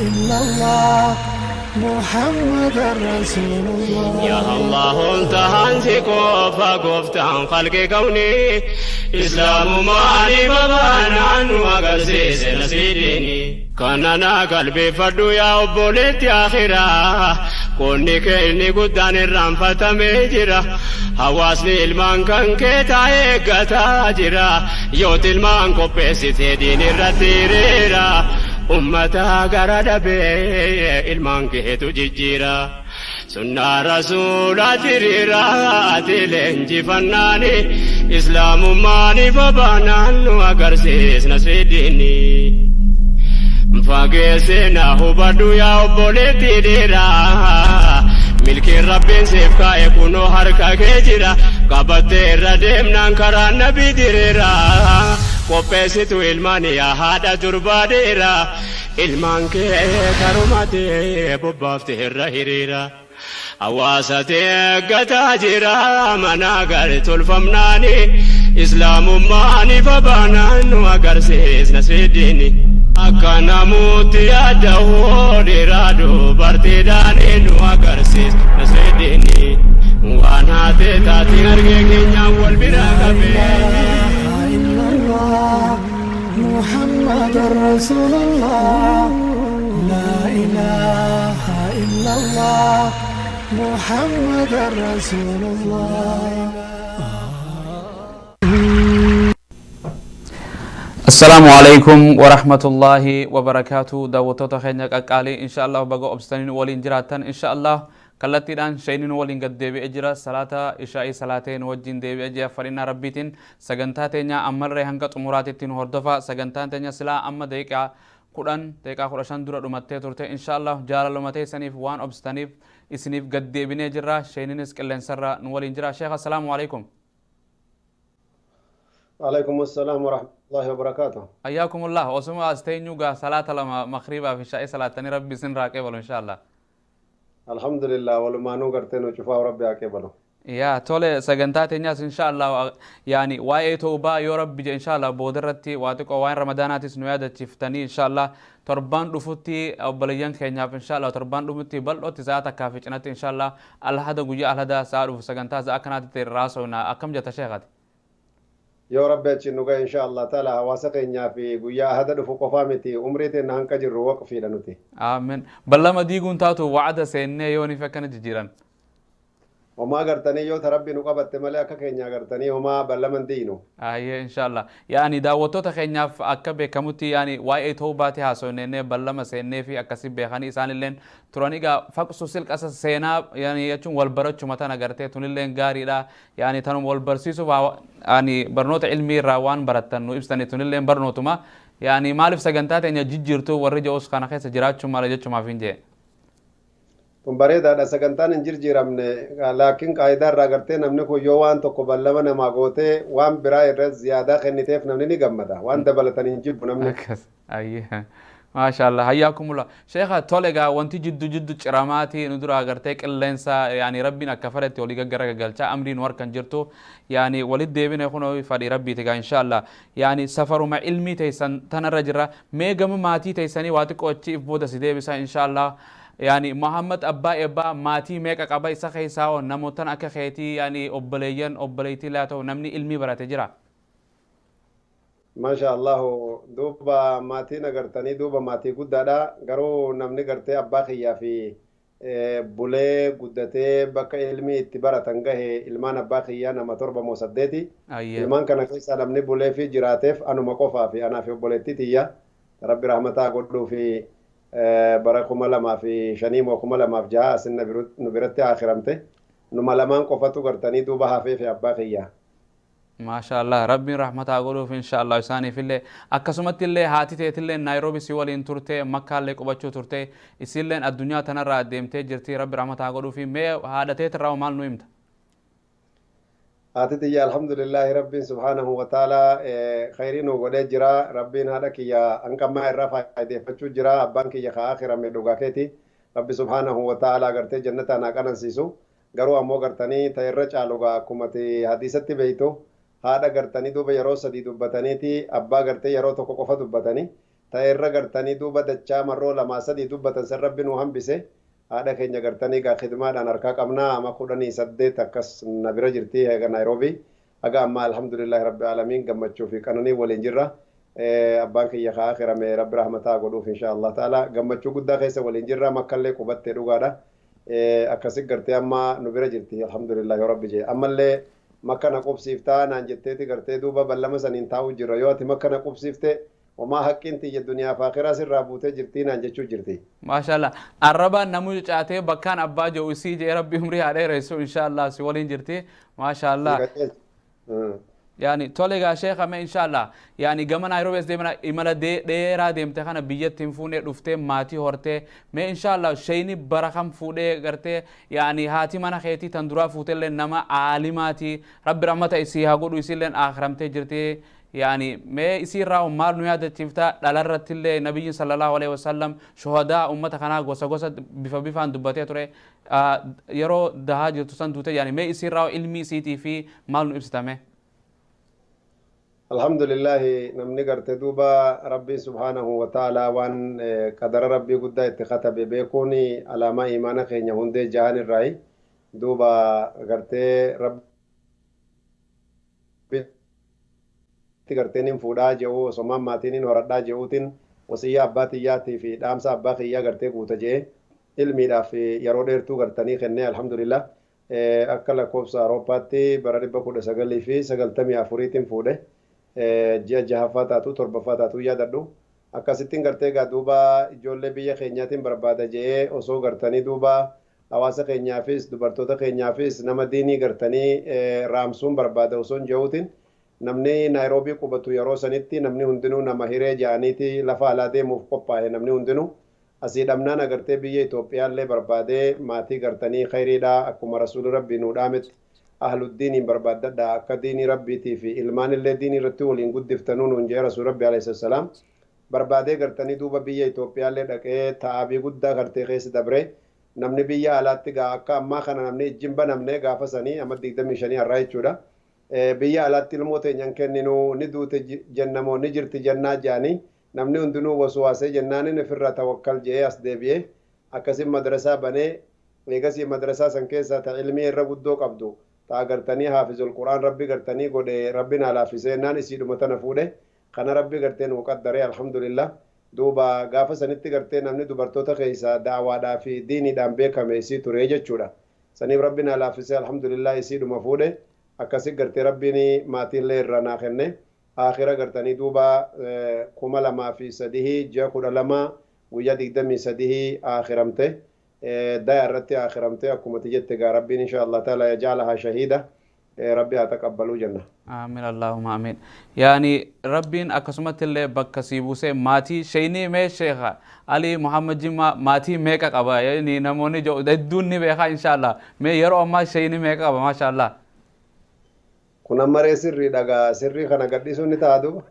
إلا الله محمد رسول الله. يا الله انتهى qofa gooftaan khalqi kawni islaamumaani babaanaan nu agarsiise nasiidini kana naa qalbeeffadhu yaa obboleetti akhiraa qonni kee inni guddaan irraanfatamee jira hawaasni ilmaan kan kee taa'ee eeggataa jira yooti ilmaan qopheessitee diin irratti hiriira ummata gara dhabee ilmaan keetu jijjiira. Sunnaa rasuulaa diriiraa ati leenjifannaani islaamummaani babaanaan nu agarsiisna sidiini. Fageessina hubadhu yaa obboleetti dhiiraa milkiin rabbiin siif kaa'e kunoo harka kee jira qabattee irra deemnaan karaa nabii diriiraa qopheessitu ilmaan yaa haadha durbaa dhiiraa ilmaan kee karumatee bobbaafte irra hiriira. Hawaasa eeggataa jira mana gari tolfamnaani islaamummaani babaanaan nu agarsiisna sidiini. Akka namuutti yaada'uu dhiiraa dubartiidhaan nu agarsiisna sidiini. Waan haatee taatiin argee keenyaan wal bira qabee. إلا الله محمد رسول الله لا إله إلا الله محمد رسول الله. السلام عليكم ورحمة الله وبركاته. Daawwattoota keenya qaqqaalii, إن شاء الله baga obsitaniin waliin jiraattan. إن شاء الله kallattiidhaan shayniin waliin gad deebi'ee jira. Salaata ishaa'ii salaateen wajjin deebi'ee jira. Fadhinnaa rabbiitiin sagantaa teenya ammallee hanga xumuraatitti nu hordofa. Sagantaan teenya silaa amma daqiiqaa 10, daqiiqaa 15 dura dhumattee turte. إن شاء الله jaalaluma teessaniif waan obsitaniif isiniif gad deebinee jirra. Shayniinis qilleensarra nu waliin jira. Sheekh, السلام عليكم. وعليكم السلام ورحمة الله وبركاته. حياكم الله. Osuma as teenyuu gaa salaata lama makriibaa fi shaa'ii salaatanii rabbi isin raa qeebalu إن شاء الله. الحمد لله walumaanuu gartee nu cufaa rabbi haa qeebalu. Yaa tole, sagantaa teenyaas إن شاء الله yaani waa'ee toobaa yoo rabbi je إن شاء الله boodarratti waa xiqqoo waa'een ramadaanaatis nu yaadachiiftanii إن شاء الله torbaan dhufutti obboleeyyan keenyaaf إن شاء الله torbaan dhufutti bal'ootti sa'a takkaa fi cinatti إن شاء الله alhada guyyaa alhada sa'a dhufu sagantaa sa'a akkanaatti raasofna. Akkam jetta sheekati? Yoo rabbi achiin nu gahe إن شاء الله تعالى hawaasa keenyaa fi guyyaa ahada dhufu qofaa miti, umrii teenya hanqa jirru waqfiidha nuti. Aamin. Ballama diiguun taatu wacada seennee yooniif akkana jijjiiran. Homaa gartanii yoo ta rabbi nu qabatte malee akka keenya gartanii homaa ballaman diinu. Ayyee, إن شاء الله. Yaani daawwattoota keenyaaf akka beekamutti yaani waa'ee toobaati haasofnee ballama seennee fi akkasi beekanii isaanilleen turan egaa faqsu silqasa seenaa yaani jechuun wal barachuma tana gartee tunilleen gaariidha. Yaani tanuma wal barsiisuuf yaani barnoota ilmii irraa waan barattan nu ibsanii tunilleen barnootuma. Yaani maaliif sagantaa teenya jijjiirtu warri jedhus kana keessa jiraachuu mala jechumaaf hin jee. Kun bareedaadha, sagantaan hin jirjiiramne, laakiin qaayidaa irraa gartee namni kun yoo waan tokko ballama namaa gootee waan biraa irra ziyaadaa kenniteef namni ni gammada, waan dabalatan hin jibbu namni. Akkas. Ayyee. ما شاء الله، حياكم الله sheekha. Tole egaa wanti jiddu jiddu ciramaati nu dura agartee qilleensa yaani rabbiin akka fedhetti walii gaggara gaggalchaa amriin nu harkan jirtu yaani walit deebine kun fadhii rabbiiti egaa إن شاء الله yaani safaruma ilmii teessan tanarra jirra. Mee gama maatii teessanii waa xiqqoo achi if booda si deebisa إن شاء الله. Yaani Muhammad Abbaa Eebbaa maatii meeqa qaba? Isa keessaa hoo namootan akka keetii yaani obboleeyyan obboleettii laa ta'u namni ilmii barate jira? ما شاء الله, duuba maatiin agartanii duuba maatii guddaadha. Garuu namni gartee abbaa kiyyaa fi bulee guddatee bakka ilmi itti baratan gahe ilmaan abbaa kiyyaa nama torba moo saddeeti. Ilmaan kana keessaa namni bulee fi jiraateef anuma qofaa fi anaa fi obboleettii tiyya rabbi rahmataa godhuu fi bara 2005 moo 2006 asin nu biratti akhiramte. Numa lamaan qofatu gartanii duuba hafee fi abbaa kiyyaa. ما شاء الله, rabbiin rahmataa godhuuf إن شاء الله isaaniif illee. Akkasumatti illee haati teetillee Naayiroobi si waliin turte, Makkaallee qubachuu turte, isilleen addunyaa tanarraa deemtee jirti. Rabbi rahmataa godhuuf. Mee haadha teetirraa maal nu himta? Haati tiyya alhamdulillahi rabbiin سبحانه وتعالى khayrii nu godhee jira. Rabbiin haadha kiyya hanqammaa irraa faayideeffachuu jira. Abbaan kiyya kaa akhirame dhugaa keeti. Rabbi سبحانه وتعالى gartee jannataan haa qanansiisu. Garuu ammoo gartanii ta irra caalu gaa akkumati hadiisatti beeytu haadha gartanii duuba yeroo sadii dubbataniiti abbaa gartee yeroo tokko qofa dubbatanii. Ta'erra gartanii duuba dachaa marroo lamaa sadii dubbatan san Rabbi nu hambise. Haadha keenya gartanii gaa khidmaadhaan harkaa qabnaa ama 18 akkas na bira jirti eega Naayiroobii. Haga ammaa alhamdulillahi rabbi aalamiin gammachuu fi qananii waliin jirra. Abbaan kiyya kaa akhirame Rabbi rahmataa godhuuf insha Allah ta'ala gammachuu guddaa keessa waliin jirra, makkallee qubattee dhugaadha. Akkasi gartee amma nu bira jirti alhamdulillah yoo Rabbi jee. Ammallee makka na qubsiiftaa naan jetteeti gartee duuba ballama saniin taa'u jirra. Yoo ati makka na qubsiifte homaa haqqiin tiyya duniyaa fi akhiraa sirraa buutee jirtii naan jechuu jirti. Maashaallah. Arrabaan namuu caatee bakkaan abbaa jiru isii jee Rabbi umrii haa dheeressu inshaallah si waliin jirti. Maashaallah. Yaani tole egaa sheekha, mee inshaallah yaani gama Naayiroobii as deemna, imala dheeraa deemte kana biyyatti hin fuunee dhuftee maatii hortee, mee inshaallah sheeyni bara kam fuudhee gartee yaani haati mana keetii tan duraa fuutellee nama aalimaati, Rabbi rahmata isii haa godhu, isiilleen akhiramtee jirti. Yaani mee isii irraa maal nu yaadachiifta? Dhalarrattillee nabiyyiin sallallahu alaihi wasallam shuhadaa ummata kanaa gosa gosa bifa bifaan dubbatee ture, yeroo dahaa jirtu san duute. Yaani mee isii irraa ilmi isiitii fi maal nu ibsitame? Alhamdulillahi, namni garte duuba Rabbiin subhaanahu wa ta'ala waan qadara Rabbii guddaa itti katabe beekuun alaamaa imaana keenya hundee jahan irraayi. Duuba gartee Rabbi garteen hin fuudhaa je'uu osomaan maatiin hin horadhaa je'uutiin wasiyyaa abbaa tiyyaatii fi dhaamsa abbaa kiyyaa gartee guuta je'ee ilmiidhaaf yeroo dheertuu gartanii kennee, alhamdulillah akka lakkoofsa Awurooppaatti bara 1994tiin fuudhe. Ji'a jahaffaa taatu torbaffaa taatu yaadadhu. Akkasittiin gartee gaa duuba ijoollee biyya keenyaatiin barbaada je'ee osoo gartanii duuba hawaasa keenyaafis dubartoota keenyaafis nama diinii gartanii raamsuun barbaada osoo hin je'uutiin, namni Naayiroobii qubatu yeroo sanitti namni hundinuu nama hiree ja'aniiti lafa alaa deemuuf qophaa'e. Namni hundinuu asii dhabnaan agartee biyya Itoophiyaallee barbaadee maatii gartanii khayriidha, akkuma rasuulli Rabbii nuu dhaametti ahluddiiniin barbaaddadha, akka diinii Rabbiitii fi ilmaanillee diinii irratti waliin guddiftanuu nuun jee rasuul Rabbi alayhi salaam. Barbaadee gartanii duuba biyya Itoophiyaallee dhaqee ta'aabii guddaa gartee keessa dabre. Namni biyya alaatti gaa akka ammaa kana namni ijjin banamne gaafa sanii amma 25 har'aa jechuudha. Biyya alaatti ilmoo teenyan kenninuu, ni duute jennamoo ni jirti jennaa jedhanii namni hundinuu waswaasee jennaanin ofirraa tawakkal jedhee as deebi'ee akkasin madrasaa banee. Eegasii madrasaa san keessaa ta ilmii irra guddoo qabdu ta agartanii haafizul qur'aan Rabbi gartanii godhe, Rabbi naa laaffisee jennaan isiidhuma tana fuudhe. Kana Rabbi gartee nuu qaddaree, alhamdulillah. Duuba gaafa sanitti gartee namni dubartoota keessa da'awaadhaa fi diiniidhaan beekame isii ture jechuudha. Saniif Rabbi naa laaffisee, alhamdulillah, isiidhuma fuudhe. Akkasi gartee Rabbiin maatiillee irraa naa kenne. Akhira gartanii duuba 2003 ji'a 12 guyyaa 23 akhiramte, daya irratti akhiramte. Akkumati jette gaa Rabbiin insha Allah taala yajaalahaa shahiida, Rabbi haa taqabbaluu jenna. Aamin, Allahumma amiin. Yaani Rabbiin akkasumatti illee bakka sii buusee maatii sheeynii, mee sheekha Ali Muhammad Jimmaa maatii meeqa qaba? Yaani namoonni hedduun ni beekaa inshallah. Mee yeroo ammaa sheeyni meeqa qaba, mashallah? Kun amma ree sirrii dhagaa, sirrii kana gadhiisuun ni ta'a duuba.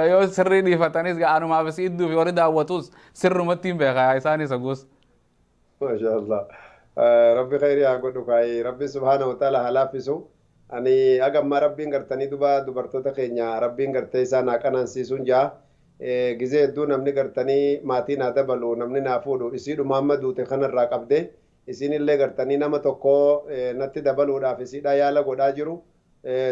Yoo sirrii dhiifatanis gaa anumaaf si idduu fi warri daawwatus sirrumatti hin beekaa isaanis haguus. Masha Allah. Rabbi khayrii haa godhu kaayi. Rabbi subhaanahu wa ta'ala haa laaffisu. Ani haga ammaa Rabbiin gartanii duba dubartoota keenya Rabbiin gartee isaan haa qanansiisuun jaa. Gizee hedduu namni gartanii maatii naa dabalu, namni naa fuudhu, isiidhuma amma duute kanarraa qabdee isiinillee gartanii nama tokko natti dabaluudhaaf isiidhaa yaala godhaa jiru.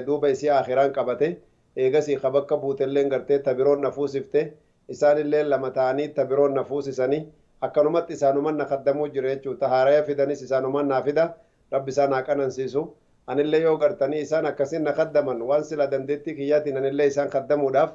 Duuba isii akhiraan qabate. Eegasii ka bakka buutelleen gartee ta biroon na fuusifte. Isaanillee lama ta'anii ta biroon na fuusisanii akkanumatti isaanuman na kaddamuu jira jechuu. Ta haaraya fidanis isaanuman naa fida. Rabbi isaan haa qanansiisu. Anillee yoo gartanii isaan akkasin na kaddaman waan sila dandeettii kiyyaatiin anillee isaan kaddamuudhaaf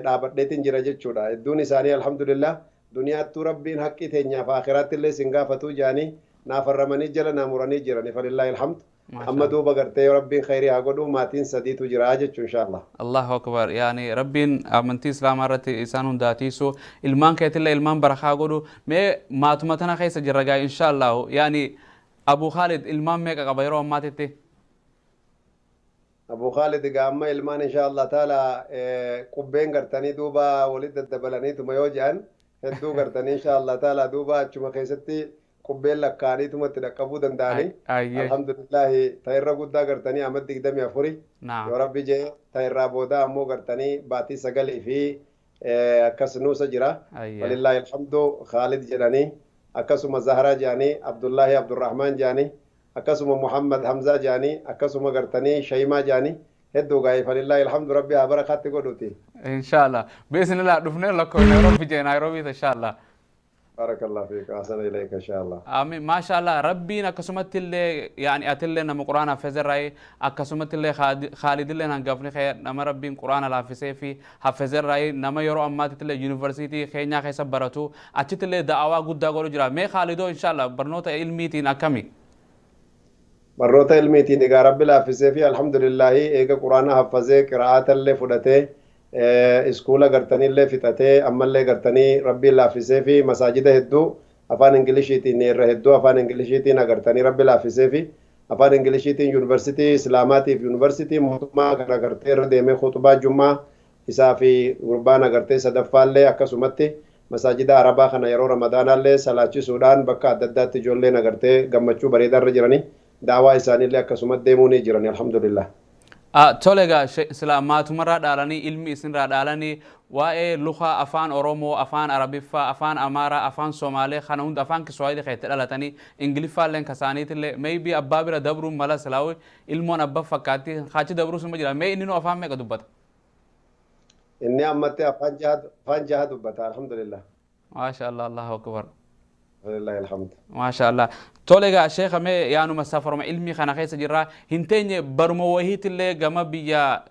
dhaabadheetin jira jechuudha. Hedduun isaanii alhamdulillah duniyaattuu Rabbiin haqqii teenyaaf akhiraatti illee sin gaafatuu jedhanii naafarramanii jala naa muranii jirani, falillaahi alhamdu. Amma duuba gartee yoo Rabbiin khayrii haa godhu maatiin sadiitu jira jechuu insha Allah. Allahu akbar. Yaani Rabbiin amantii islaamaa irratti isaan hundaa tiisu, ilmaan keetillee ilmaan barakaa godhu. Mee maatuma tana keessa jirra gaa inshallah, yaani Abu Khalid ilmaan meeqa qaba yeroo ammaatitti? Abu Khalid egaa amma ilmaan insha Allah taala qubbeen gartanii duuba walitti daddabalaniituma yoo jedhan hedduu gartanii insha Allah taala duuba achuma keessatti qubbeen lakkaa'aniituma itti dhaqqabuu danda'anii. Alhamdulillahi, ta irra guddaa gartanii amma 24 yoo Rabbi jee, ta irraa boodaa ammoo gartanii baatii 9 fi Akkas nuusa jira. Walillaahi alhamdu, Khaalid jedhanii, akkasuma Zahraa jedhanii, Abdullaahi Abdurrahmaan jedhanii, akkasuma Muhammad Hamzaa jedhanii, akkasuma gartanii Shaymaa jedhanii, hedduu gaa'ee, falillaahi alhamdu, rabbi haa barakaatti godhuti. Inshallah. Biiznillah dhufnee lakkoo Nairobi jee, Nairobi inshallah. Barakallahu fiik, ahsana ilayka inshallah. Amin. Maashaallah, rabbiin akkasumatti illee yaani atillee nama quraana hafezerraayi, akkasumatti illee Khaalidillee hangafni kee nama rabbiin quraana laaffisee fi hafezerraayi, nama yeroo ammaatitti illee yuunivarsiitii keenyaa keessa baratu, achitti illee da'awaa guddaa godhu jira. Mee Khaalidoo, inshallah barnoota ilmiitiin akkami? Barnoota ilmiitiin egaa rabbi laaffisee fi alhamdulillahi, eega quraana haffazee, qiraa'aatallee fudhatee, iskuula gartaniillee fixatee, ammallee gartanii rabbiin laaffisee fi masaajida hedduu afaan Ingilishiitiin, irra hedduu afaan Ingilishiitiin agartanii rabbi laaffisee fi afaan Ingilishiitiin yuunivarsiitii Islaamaatiif yuunivarsiitii mootummaa kan agartee irra deemee khutbaa jummaa isaa fi gurbaan agartee sadaffaallee akkasumatti masaajida Arabaa kana yeroo Ramadaanaallee salaachisuudhaan bakka adda addaatti ijoolleen agartee gammachuu bareedaa irra jiranii, daawaa isaaniillee akkasumatti deemuu ni jirani, alhamdulillah. Tole egaa, sila maatumarraa dhaalanii, ilmi isinirraa dhaalanii, waa'ee lukaa afaan Oromoo, afaan Arabiffaa, afaan Amaaraa, afaan Somaalee kana hunda, afaan Kiswaahilii kan itti dhalatanii, Ingiliffaalleen kasaaniitillee maybe abbaa bira dabruun mala, silaa ilmoon abba fakkaatti kaachi dabruus nima jira. Mee inni afaan meeqa dubbata? Inni ammatti afaan jaha dubbata, alhamdulillah. Maasha Allah, Allahu akbar. Walillahi alhamd. Maasha Allah. Tole egaa sheekha, mee yaanuma safaruma ilmii kana keessa jirra hin teenye, baruma wahiitillee gama biyya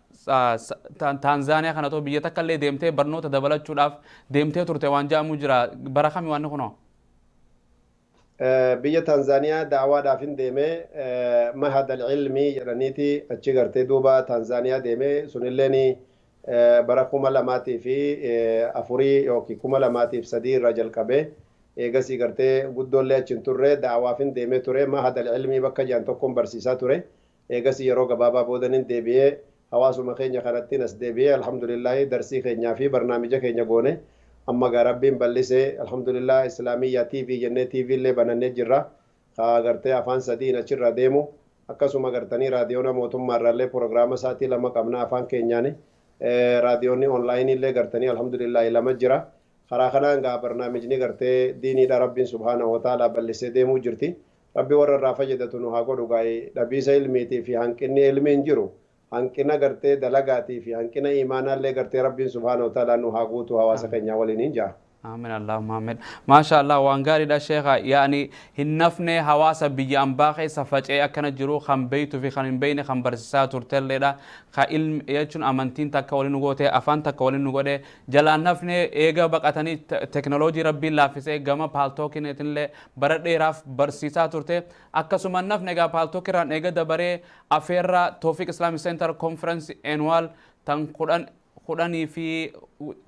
Taanzaaniyaa kana ta'u biyya takka illee deemtee barnoota dabalachuudhaaf deemtee turte waan jedhamu jira. Bara kami waan kunoo? Biyya Taanzaaniyaa da'awaadhaaf hin deeme, Mahad al-Ilmii jedhaniiti achi gartee duuba Taanzaaniyaa deeme. Sunilleen bara 2004 yookiin 2003 irraa jalqabee, eegasii gartee guddoollee achi hin turre, da'awaaf hin deemee ture. Mahad al-Ilmii bakka jedhan tokkoon barsiisaa ture. Eegasii yeroo gabaabaa boodanin deebi'ee hawaasuma keenya kanattiin as deebi'ee, alhamdulillahi, darsii keenyaa fi barnaamija keenya goone. Amma gaa rabbiin bal'isee, alhamdulillah, Islaamiyyaa TV jennee TV illee banannee jirra, kaa gartee afaan sadiin achirra deemu. Akkasuma gartanii raadiyoona mootummaa irraallee proogiraama sa'aatii 2 qabna afaan keenyaani. Raadiyoonni onlaayinii illee gartanii alhamdulillahi lama jira. Karaa kanaan gaa barnaamijni gartee diiniidha rabbiin subhaanahu wa ta'ala bal'isee deemuu jirti. Rabbi warra irraa fayyadatu nu haa godhu. Gaa'ee dhabiisa ilmiitii fi hanqinni ilmi hin jiru, hanqina gartee dalagaatii fi hanqina imaanaallee gartee rabbiin subhaanahu wa ta'ala nu haa guutu hawaasa keenyaa waliin hin jaa. Amin, Allahumma amin. Maasha Allah, waan gaariidha sheekha. Yaani hin nafne, hawaasa biyya ambaa keessa faca'ee akkana jiru kan beeytuu fi kan hin beeyne kan barsiisaa turtelleedha. Ka ilmi jechuun amantiin takka waliin nu goote, afaan takka waliin nu godhe, jalaan nafne. Eega baqatanii teknooloojii rabbiin laaffisee gama Paltalkiineetinillee bara dheeraaf barsiisaa turte. Akkasuma nafne egaa Paltalkirraan eega dabaree afeerraa Tawfiq Islamic Center Conference Annual tan 10 10 fi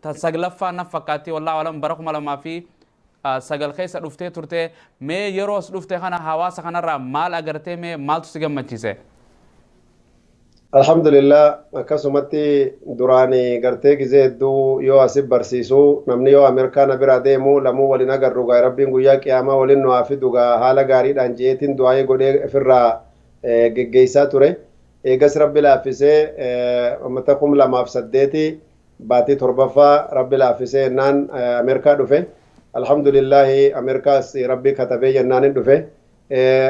tan saglaffaa naf fakkaatti, wallaahu alam, bara 2009 keessa dhuftee turte. Mee yeroo as dhufte kana hawaasa kanarraa maal agartee? Mee maaltu si gammachiise? Alhamdulillah, akkasumatti duraani gartee gizee hedduu yoo asi barsiisu, namni yoo Ameerikaa na bira deemu lamuu waliin agarru gaa, rabbiin guyyaa qiyaamaa waliin nu haa fidu gaa, haala gaariidhaan jeetiin du'aayii godhee ofirraa geggeessaa ture. Eegas rabbi laaffisee ummata 2008 baatii torbaffaa rabbi laaffisee jennaan Ameerikaa dhufe. Alhamdulillahi, Ameerikaas rabbi katabee jennaan hin dhufe.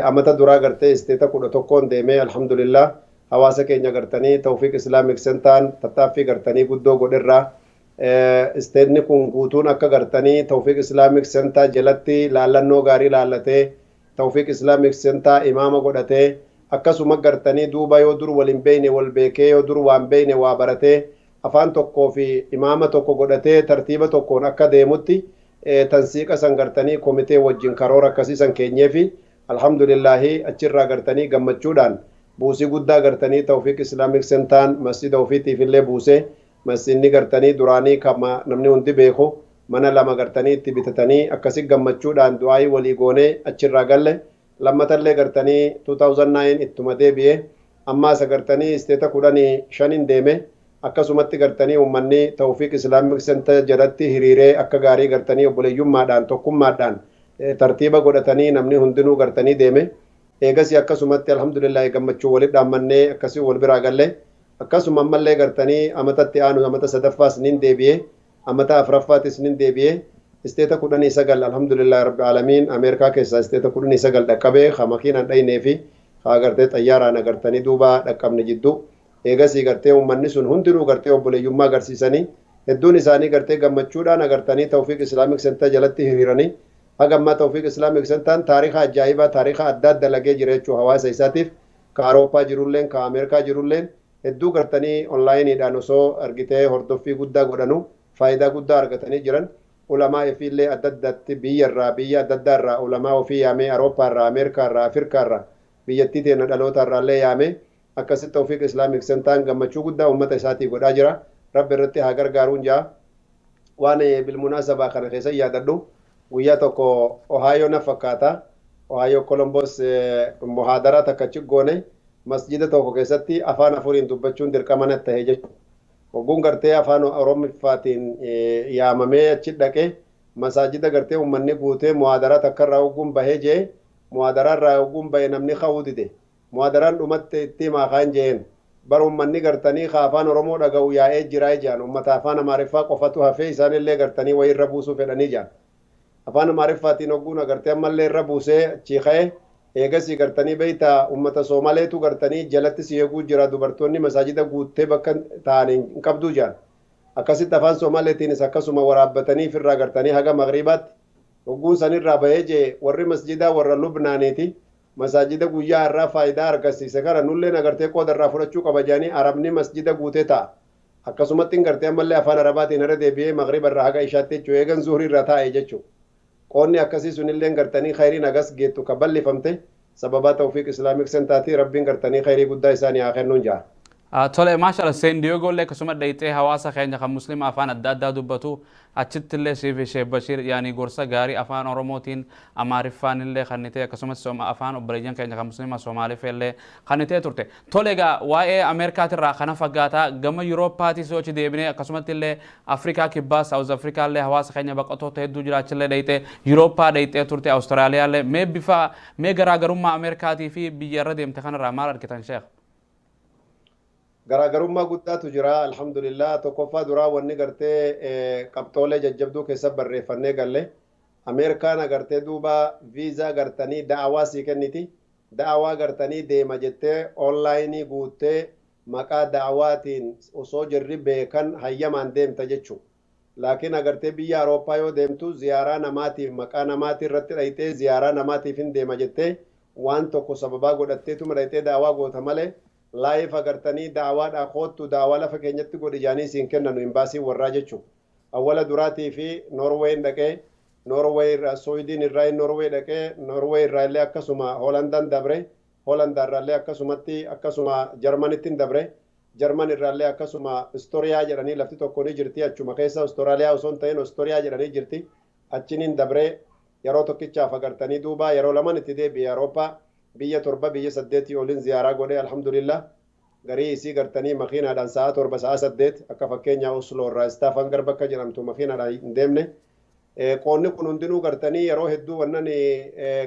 Amata duraa gartee isteeta 11n deemee, alhamdulillah, hawaasa keenya gartanii Tawfiq Islamic Centern tattaaffii gartanii guddoo godherraa isteenni kun guutuun akka gartanii Tawfiq Islamic Center jalatti laallannoo gaarii laallatee, Tawfiq Islamic Center imaama godhatee, akkasuma gartanii duuba yoo dur wal hin beeyne wal beekee, yoo dur waan beeyne waa baratee, afaan tokkoo fi imaama tokko godhatee tartiiba tokkoon akka deemutti tansiiqa san gartanii komitee wajjin karoora akkasii san keenyeefi, alhamdulillahi, achirraa gartanii gammachuudhaan buusii guddaa gartanii Tawfiq Islamic Centern masjida ofiitiif illee buusee, masjidni gartanii duraanii kama namni hundi beeku mana lama gartanii itti bitatanii, akkasi gammachuudhaan du'aayii walii goonee achirraa galle. Lammatallee gartanii 2009 ittuma deebi'e. Ammaas gartanii isteeta 15n deeme. Akkasumatti gartanii uummanni Tawfiq Islamic Center jalatti hiriiree akka gaarii gartanii obboleeyyummaadhaan, tokkummaadhaan tartiiba godhatanii namni hundinuu gartanii deeme. Eegasii akkasumatti alhamdulillahi gammachuu walit dhaammannee akkasii wal biraa galle. Akkasuma ammallee gartanii amatatti aanu amata sadaffaas nin deebi'e. Amata afuraffaatis nin deebi'ee isteeta 19, alhamdulillahi rabbi aalamiin, Ameerikaa keessaa isteeta 19 dhaqqabee, ka makiinaan dhaynee fi ka agartee xayyaaraan agartanii duuba dhaqqabne jidduu. Eegasii gartee uummanni sun hundinuu gartee obboleeyyummaa agarsiisanii, hedduun isaanii gartee gammachuudhaan agartanii Tawfiiq Islamic Center jalatti hiriiranii. Haga ammaa Tawfiiq Islamic Centern taariika ajaa'ibaa, taariika adda adda dalagee jira jechuu hawaasa isaatiif. Ka Awurooppaa jirulleen, ka Ameerikaa jirulleen hedduu gartanii onlaayiniidhaan osoo argitee hordoffii guddaa godhanu faayidaa guddaa argatanii jiran. Ulamaa ofiillee adda addaatti biyyarraa, biyya adda addaarraa ulamaa ofii yaamee, Awurooppaarraa, Ameerikaarraa, Afrikaarraa, biyyattii teenya dhalootarraallee yaamee, akkasitti Tawfiiq Islamic Centern gammachuu guddaa uummata isaatii godhaa jira. Rabbi irratti haa gargaaruun jaa. Waan bilmunaasabaa kana keessa yaadadhu, guyyaa tokko Ohaayoo na fakkaata, Ohaayoo Kolombos, muhaadaraa takka achi goone. Masjida tokko keessatti afaan afuriin dubbachuun dirqama natti ta'e jechuudha. Hogguun gartee afaan Oromiffaatiin yaamamee achi dhaqe, masaajida gartee uummanni guutee, muhaadaraa takka irraa hogguun bahee jee, muhaadaraa irraa hogguun bahe, namni ka'uu dide. Muhaadaraan dhumatti itti himaa kaan jeen, bar uummanni gartanii ka afaan Oromoo dhaga'u yaa'ee jiraa jaan, uummata afaan Amaariffaa qofatu hafee, isaanillee gartanii wayii irra buusuu fedhanii jaan. Afaan Amaariffaatiin hogguun agartee ammallee irra buusee achii ka'e, eegasii gartanii beeyta, uummata Soomaleetu gartanii jalatti si eeguu jira, dubartoonni masaajida guuttee bakka ta'an hin qabduu jaan. Akkasitti afaan Soomaleetiinis akkasuma waraabbatanii firraa gartanii haga magriibaatti. Hogguun sanirraa bahee jee, warri masjidaa warra Lubnaaniiti, masaajida guyyaa irraa faayidaa argisiise kana nulleen agartee qooda irraa fudhachuu qaba jedhanii, Arabni masjida guutee ta'a. Akkasumatti gartee ammallee afaan Arabaatiin irra deebi'ee magriba irraa haga ishaatti jechuu, eegan zuhurii irraa taa'e jechuu. Qoonni akkasii sunillee gartanii khayriin agas geettu ka bal'ifamte sababaa Tawfiiq Islamic Centertii. Rabbiin gartanii khayrii guddaa isaanii haa kennuun jaa. Tole, maashallah. San Diego illee akkasuma dhayxee hawaasa keenya kan Muslima afaan adda addaa dubbatu achitti illee siif Sheekh Bashiir yaani gorsa gaarii afaan Oromootiin, Amaariffaan illee kannitee, akkasumas afaan obboleeyyan keenya kan Muslima Somaaliif illee kannitee turte. Tole egaa, waa'ee Ameerikaatirraa kana fagaataa gama Yurooppaatis yoo achi deebinee, akkasumatti illee Afrikaa Kibbaa, South Afrikaa illee hawaasa keenya baqattoota hedduu jiraachillee dhayxee, Yurooppaa dhayxee turte, Awustiraaliyaa illee. Mee bifa, mee garaagarummaa Ameerikaatii fi biyya irra deemte kanarraa maal argitan, Sheekh? Garaagarummaa guddaatu jira, alhamdulillah. Tokkoffaa duraa wanni gartee qabxoolee jajjabduu keessa barreeffannee galle, Ameerikaan agartee duuba viizaa gartanii da'awaa sii kenniti. Da'awaa gartanii deema jettee onlaayinii guuttee, maqaa da'awaatiin osoo jirri beekan hayyamaan deemta jechuu. Laakiin agartee biyya Awurooppaa yoo deemtu, ziyaaraa namaatiif, maqaa namaatii irratti dhayxee, ziyaaraa namaatiif hin deema jettee waan tokko sababaa godhatteetuma dhayxee da'awaa goota malee, laayif agartanii da'awaadhaa koottu, da'awaa lafa keenyatti godhi jaanii siin kennanu imbaasiin warraa jechuu. Awwala duraatii fi Noorweeyin dhaqee, Noorweey irraa, Suwiidin irraa Noorweey dhaqee, Noorweey irraa illee akkasuma Hoolandaan dabre, Hoolandaa irraa illee akkasumatti akkasuma Jarmanittiin dabre, Jarman irraa illee akkasuma Ostooriyaa jedhanii lafti tokko ni jirti achuma keessa, Ostoraaliyaa osoo hin ta'in Ostooriyaa jedhanii jirti, achiniin dabre. Yeroo tokkichaaf agartanii duuba yeroo laman itti deebi'e. Awurooppaa biyya torba, biyya saddeetii oliin ziyaaraa godhe, alhamdulillah. Garii isii gartanii makiinaadhaan sa'a 7, sa'a 8, akka fakkeenya Osloo irraa Stavanger bakka jedhamtu makiinaadhaan hin deemne. Qoonni kun hundinuu gartanii yeroo hedduu wannan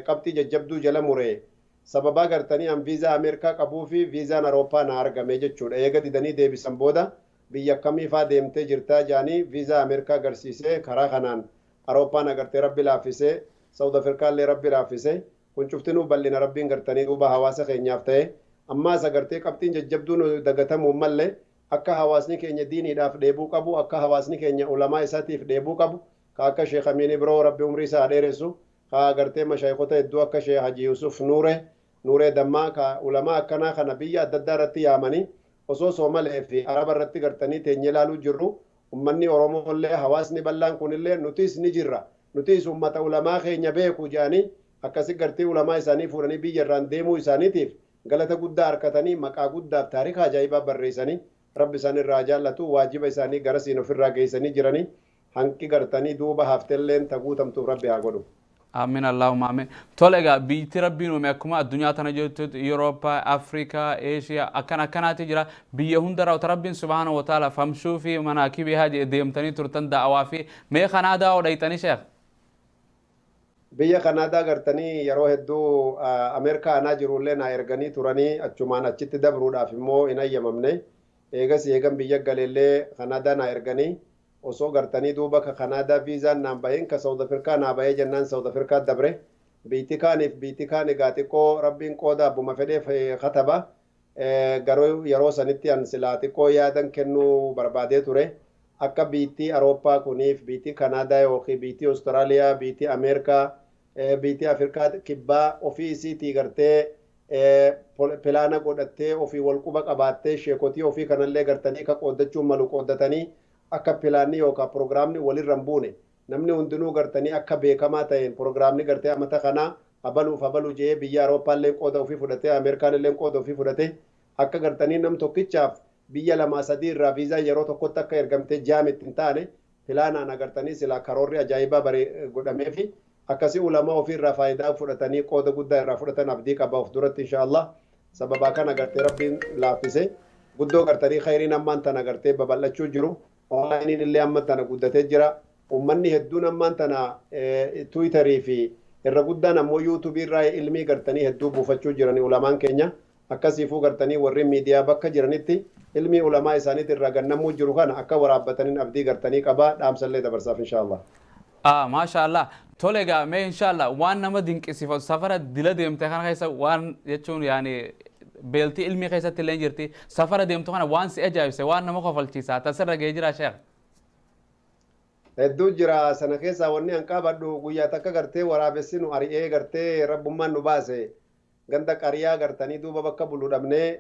qabxii jajjabduu jala mure, sababaa gartanii an viizaa Ameerikaa qabuu fi viizaan Awurooppaa na argame jechuudha. Eega didanii deebisan booda, biyya akkamiifaa deemtee jirtaa jaanii, viizaa Ameerikaa agarsiisee, karaa kanaan Awurooppaan agartee Rabbi laaffisee, South Afrikaallee Rabbi laaffisee. Kun cuftinuu bal'ina Rabbiin gartanii duuba hawaasa keenyaaf ta'e. Ammaas agartee qabxiin jajjabduun dagatamuu mallee, akka hawaasni keenya diiniidhaaf dheebuu qabu, akka hawaasni keenya ulamaa isaatiif dheebuu qabu, ka akka Sheekh Amiin Ibroo, Rabbi umrii isaa dheeressu, ka agartee mashaayikota hedduu akka Sheekh Haji Yusuf Nuure, Nuuree Dammaa, ka ulamaa akkanaa kana biyya adda addaa irratti yaamanii, osoo Soomalee fi Araba irratti gartanii teenyee ilaaluu jirru, ummanni Oromoo illee, hawaasni bal'aan kunillee, nutis ni jirra, nutis ummata ulamaa keenya beeku jedhanii, akkasi gartee ulamaa isaanii fuudhanii biyya irraan deemuu isaaniitiif galata guddaa harkatanii, maqaa guddaaf taarika ajaa'ibaa barreessanii, Rabbi isaan irraa jaallatu, waajiba isaanii garasiin ofirraa geessanii jiranii. Hanqi gartanii duuba haftelleen taguutamtuuf Rabbi haa godhu. Amiin, Allahumma amiin. Tole egaa, biyyatti Rabbiin uume akkuma addunyaa tana jirtu Yurooppaa, Afrikaa, Eeshiyaa akkan akkanaati jira. Biyya hundarraa wata Rabbiin subhaana wa ta'ala فامشوا في مناكبها deemtanii turtan da'awaa fi mee Kanaadaa oo dhayxanii, Sheekh? Biyya Kanaadaa gartanii yeroo hedduu Ameerikaa anaa jirullee na erganii turanii, achumaan achitti dabruudhaaf immoo hin hayyamamne. Eegas eegan biyya galeellee Kanaadaa na erganii. Osoo gartanii duuba ka Kanaadaa viizaan naan bahin, ka Saawud Afrikaa naa bahee jennaan Saawud Afrikaa dabre. Biitti kaaniif biitti kaan egaa xiqqoo Rabbiin qooda abbuma fedheef kataba. Garuu yeroo sanitti an silaa xiqqoo yaadan kennuu barbaadee ture. Akka biitti Awurooppaa kuniif biitti Kanaadaa yookiin biitti Awustiraaliyaa, biitti Ameerikaa, biitti Afrikaa Kibbaa ofii isiitii gartee pilaana godhattee, ofii wal quba qabaattee, sheekotii ofii kanallee gartanii ka qooddachuu malu qooddatanii, akka pilaanni yookaan proogiraamni walirra hin buune, namni hundinuu gartanii akka beekamaa ta'een proogiraamni gartee amata kanaa habaluuf habaluu jedhee biyya Awurooppaallee qooda ofii fudhatee, Ameerikaanillee qooda ofii fudhatee, akka gartanii nam tokkichaaf biyya lamaa sadii irraa viizaan yeroo tokkotti akka ergamtee jaamitti hin taane, pilaanaan agartanii silaa karoorri ajaa'ibaa bare godhamee fi akkasii ulamaa ofii irraa faayidaa fudhatanii qooda guddaa irraa fudhatan abdii qaba of duratti, insha Allah. Sababaa kana gartee Rabbiin laaffise guddoo gartanii khayriin ammaan tana gartee babal'achuu jiru. Onlaayiniin illee amma tana guddatee jira. Ummanni hedduun ammaan tana Tiwiitarii fi irra guddaan ammoo Yuutuubii irraa ilmii gartanii hedduu buufachuu jirani. Ulamaan keenya akkasiifuu gartanii warri miidiyaa bakka jiranitti ilmii ulamaa isaaniitti irraa gannamuu jiru kana akka waraabbataniin abdii gartanii qabaa, dhaamsallee dabarsaaf, insha Allah. Maasha Allah. Tole egaa, mee insha Allah waan nama dinqisiifatu safara dila deemte kana keessa, waan jechuun yaani beeltii ilmii keessatti illee jirti, safara deemtu kana waan si ajaa'ibse, waan nama kofalchiisa tasirra ga'ee jira, sheekh? Hedduu jira. Sana keessaa wanni an qabadhu, guyyaa takka gartee waraabessi nu ari'ee, gartee rabbummaan nu baase. Ganda qariyaa gartanii duuba bakka bulu dhabnee,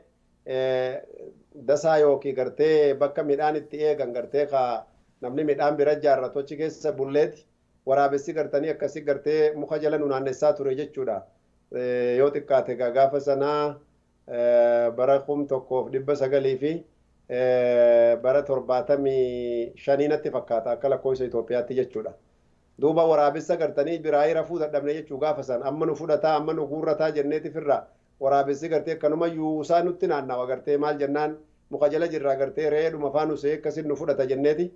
dasaa yookiin gartee bakka midhaan itti eegan, gartee ka namni midhaan bira jaarratu, achi keessa bulleeti waraabessi gartanii akkasii gartee muka jala nu naannessaa ture jechuudha. Yoo xiqqaate gaafa sanaa bara 1975 natti fakkaata akka lakkoofsa Itoophiyaatti jechuudha. Duuba waraabessa gartanii biraayii rafuu dadhabne jechuu. Gaafa san amma nu fudhataa, amma nu guurrataa jenneeti firra waraabessi gartee akkanuma yuusaa nutti naannawa. Gartee maal jennaan muka jala jirraa, gartee re'eedhuma faa nu see akkasin nu fudhata jenneeti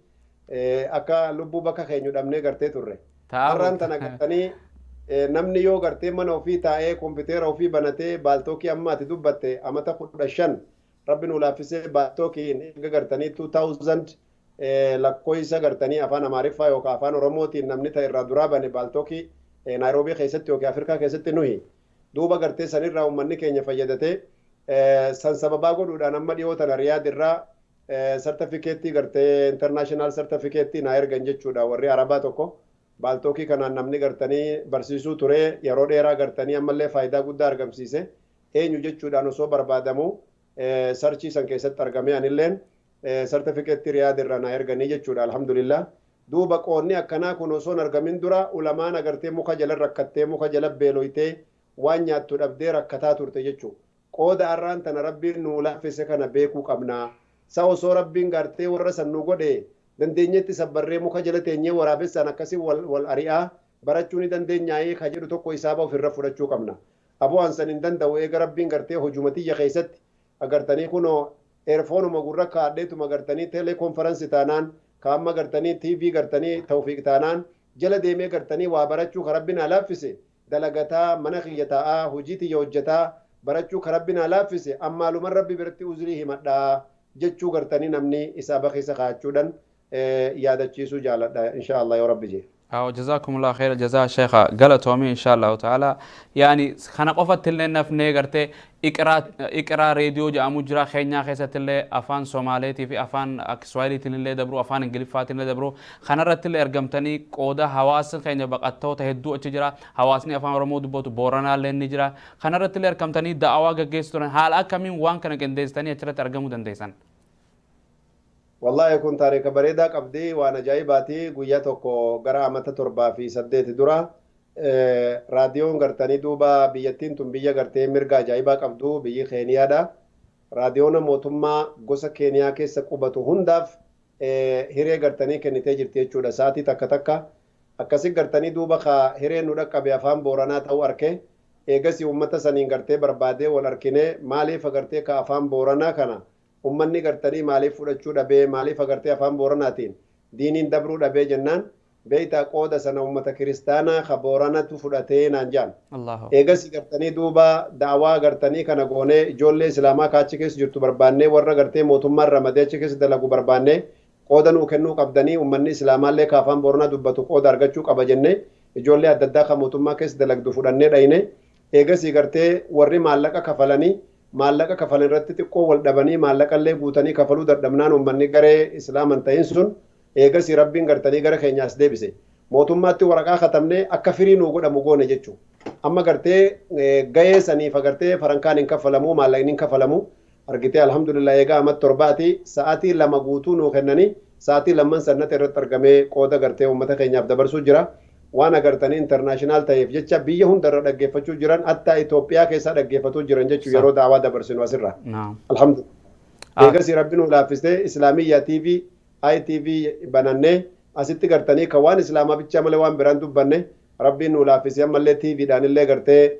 akka lubbuu bakka keenyu dhabnee gartee turre. Har'aan tana gartanii namni yoo gartee mana ofii taa'ee kompiitera ofii banatee Paltalkii amma ati dubbatte, amata 15 Rabbi nu laaffisee Paltalkiin eega gartanii 2000 lakkoofsa gartanii afaan Amaariffaa yookaan afaan Oromootiin namni ta'e irraa duraa bane Paltalkii Naayiroobii keessatti yookiin Afrikaa keessatti nuhi. Duuba gartee sanirraa uummanni keenya fayyadatee, san sababaa godhuudhaan amma dhiyoo tana Riyaad irraa sartifikeettii gartee international sartifikeettii naa ergan jechuudha warri Arabaa tokko. Paltalkii kanaan namni gartanii barsiisuu ture yeroo dheeraa gartanii ammallee faayidaa guddaa argamsiise eenyu jechuudhaan osoo barbaadamu searchii san keessatti argamee, anilleen sartifikeettii Riyaad irraa naa erganii jechuudha, alhamdulillah. Duuba qoonni akkanaa kun osoo hin argamin dura ulamaan agartee muka jala rakkattee, muka jala beeloytee, waan nyaattu dhabdee rakkataa turte jechuudha. Qooda har'aan tana Rabbiin nuu laaffise kana beekuu qabna. Sa osoo Rabbiin gartee warra san nu godhe dandeenyetti sabbarree muka jala teenyee waraabessaan akkasii wal ari'aa barachuu ni dandeenyaayee ka jedhu tokko isaaba ofirra fudhachuu qabna. Aboo ansan hin danda'u, eega Rabbiin gartee hojumatiyya keessatti agartanii kunoo earphoneuma gurra kaadheetuma gartanii teleconference taanaan, kaamma gartanii TV gartanii Tawfiiq taanaan jala deemee gartanii waa barachuu ka Rabbiin haa laaffise, dalagataa mana kiyya taa'aa hojii tiyya hojjetaa barachuu ka Rabbiin haa laaffise, ammaaluman Rabbi biratti uzrii himadhaa jechuu gartanii namni isaaba keessa kaa'achuudhaan yaadachiisuu jaaladha, insha Allah, yoo Rabbi jee. جزاكم الله خير الجزاء شيخ، galatoomi. إن شاء الله تعالى يعني kana qofatti illee nafnee gartee Iqraa reediyoo jedhamu jira Keenyaa keessatti illee, afaan Somaaleetii fi afaan Kiswaahiliitiin illee dabru, afaan Ingiliffaatiin illee dabru. Kanarratti illee argamtanii qooda hawaasni keenya baqattoota hedduu achi jira, hawaasni afaan Oromoo dubbatu Booranaa illee ni jira, kanarratti illee argamtanii da'awaa gaggeessu turan. Haala akkamiin waan kana qindeessitanii achirratti argamuu dandeessan? Wallahi kun taarika bareedaa qabdi, waan ajaa'ibaati. Guyyaa tokko gara amata 7 fi 8 dura raadiyoon gartanii duuba biyyattiin tun biyya gartee mirga ajaa'ibaa qabdu, biyyi Keeniyaadha. Raadiyoona mootummaa gosa Keeniyaa keessa qubatu hundaaf hiree gartanii kennitee jirti jechuudha. Sa'aatii takka takka akkasi gartanii duuba ka hireen nu dhaqqabe afaan Booranaa ta'uu arke. Eegasii uummata saniin gartee barbaadee wal arkinee, maaliif agartee ka afaan Booranaa kana ummanni gartanii maaliif fudhachuu dhabee, maaliif agartee afaan Booranaatiin diiniin dabruu dhabee jennaan, beeytaa qooda sana ummata kiristaanaa ka Booranatu fudhatee naan jaan. Eegas gartanii duuba da'awaa gartanii kana goonee, ijoollee islaamaa ka achi keessa jirtu barbaannee, warra gartee mootummaan ramadee achi keessa dalagu barbaannee. Qooda nuu kennuu qabdanii, uummanni islaamaallee ka afaan Booranaa dubbatu qooda argachuu qaba jennee ijoollee adda addaa kan mootummaa keessa dalagdu fudhannee dhayne. Eegasii gartee warri maallaqa kafalanii maallaqa kafalan irratti xiqqoo wal dhabanii maallaqallee guutanii kafaluu dadhabnaan, uummanni garee islaaman ta'in sun eegasii Rabbiin gartanii gara keenyaas deebise. Mootummaatti waraqaa katabnee akka firii nuu godhamu goone jechuudha. Amma gartee gahee saniif agartee farankaan hin kaffalamu, maallaqni hin kaffalamu. Argitee, alhamdulillah, eegaa amma 7ti sa'aatii 2 guutuu nuu kennanii, sa'aatii lamman sannatti irratti argamee qooda gartee uummata keenyaaf dabarsuu jira. Waan agartanii international ta'eef jecha biyya hundarra dhaggeeffachuu jiran, hattaa Itoophiyaa keessaa dhaggeeffatuu jiran jechuudha yeroo daawaa dabarsinu asirra. Alhamdulillah. Eegasii Rabbi nuu laaffisee Islaamiyyaa TV, ITV banannee asitti gartanii kan waan islaamaa bichaa malee waan biraan dubbanne Rabbiin nuu laaffisee, ammallee TVdhaan illee gartee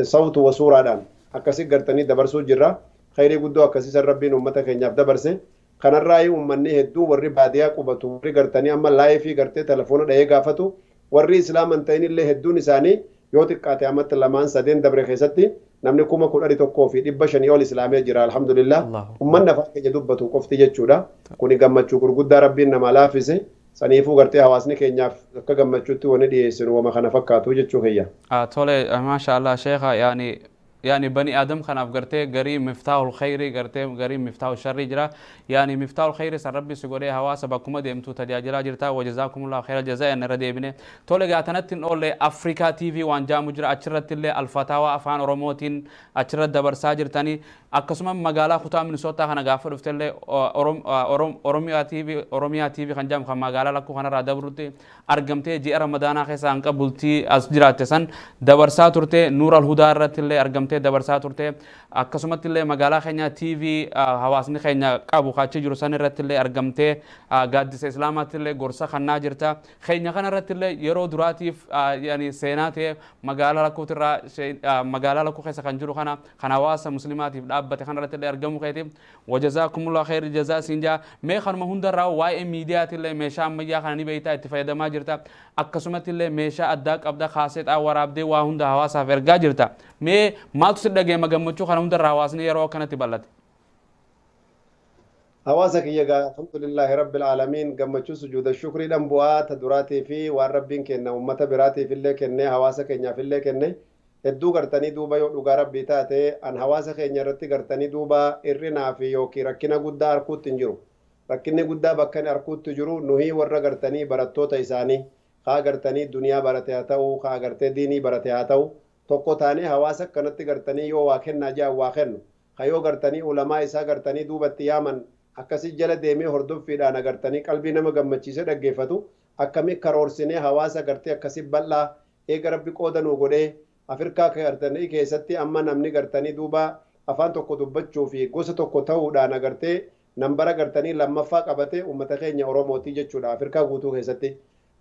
sawtu wa suuraadhaan akkasii gartanii dabarsuu jirra. Khayrii guddoo akkasiisan Rabbiin uummata keenyaaf dabarse. Kanarraa uummanni hedduu, warri baadiyaa qubatu, warri gartanii amma live gartee telefoona dhahee gaafatu, warri islaaman ta'in illee hedduun isaanii, yoo xiqqaate ammatti lamaan sadeen dabre keessatti namni 11,500 ol islaamee jira, alhamdulillah. Uummanni afaan keenya dubbatu qofti jechuudha. Kuni gammachuu gurguddaa Rabbiin nama laaffise. Saniifuu gartee hawaasni keenyaaf akka gammachuutti wanni dhiyeessinu wama kana fakkaatu jechuu kiyya. Tole, maasha Allah, sheekha. Yani bani aadam kanaaf gartee garii miftaahul khayrii, gartee garii miftaahul sharrii jira. Yani miftaahul khayrii san Rabbi si godhee hawaasa bakkuma deemtu tajaajilaa jirta. Wajazaakumullahu khayra jazaa irra deebine. Tole, gaa tanatti hin oolle, Afrikaa TV waan jaamu jira, achirratti illee alfataawaa afaan Oromootiin achirratti dabarsaa jirtanii. Akkasuma magaalaa kutaa Minisootaa kana gaafa dhuftellee Oromiyaa TV, Oromiyaa TV kan jaamu kan magaalaa lakkuu kanarraa dabrutti argamtee ji'a Ramadaanaa keessa hanqa bultii as jiraatte san dabarsaa turte. Nuur Alhudaa irratti illee argamtee dabarsaa turte. Akkasumatti illee magaalaa keenya TV hawaasni keenya qabu kaachii jiru san irratti illee argamtee gaaddisa islaamaatti illee gorsa kannaa jirta. Keenya kana irratti illee yeroo duraatiif yani seenaa ta'e magaalaa lakkuutirraa, magaalaa lakkuu keessa kan jiru kana kan hawaasa muslimaatiif dhaabbate kana irratti illee argamuu keetiif wajazaakumullah khayri jazaa siin jaa. Mee kanuma hundarraa waa'ee miidiyaati illee, meeshaa ammayyaa kana ni beektaa, itti fayyadamaa jirta. Akkasumatti illee meeshaa addaa qabda, kaaseexaa waraabdee waa hunda hawaasaaf ergaa jirta. Mee maaltu si dhageema gammachuu kana hundarraa hawaasni yeroo akkanatti bal'ate? Hawaasa kiyya gaa, alhamdulillahi rabbil aalamiin, gammachuu sujuuda shukriidhaan bu'aa ta duraatii fi waan Rabbiin kenna ummata biraatiif illee kenne, hawaasa keenyaaf illee kenne hedduu gartanii. Duuba yoo dhugaa Rabbii taate, an hawaasa keenya irratti gartanii duuba hir'inaa fi yookiin rakkina guddaa arguutti hin jiru. Rakkinni guddaa bakka inni arguutti jiru, nuhii warra gartanii barattoota isaanii, haa gartanii duniyaa barate haa ta'u, haa gartee diinii barate haa ta'u, tokko taanee hawaasa akkanatti gartanii yoo waa kennaa jedhan waa kennu, kayoo gartanii ulamaa isaa gartanii duubatti yaaman akkasii jala deemee hordoffiidhaan agartanii qalbii nama gammachiisee dhaggeeffatu, akkami karoorsinee hawaasa gartee akkasii bal'aa eega Rabbi qooda nuu godhee Afrikaa gartanii keessatti amma namni gartanii duuba afaan tokko dubbachuu fi gosa tokko ta'uudhaan agartee nambara gartanii lammaffaa qabate uummata keenya Oromootii jechuudha Afrikaa guutuu keessatti.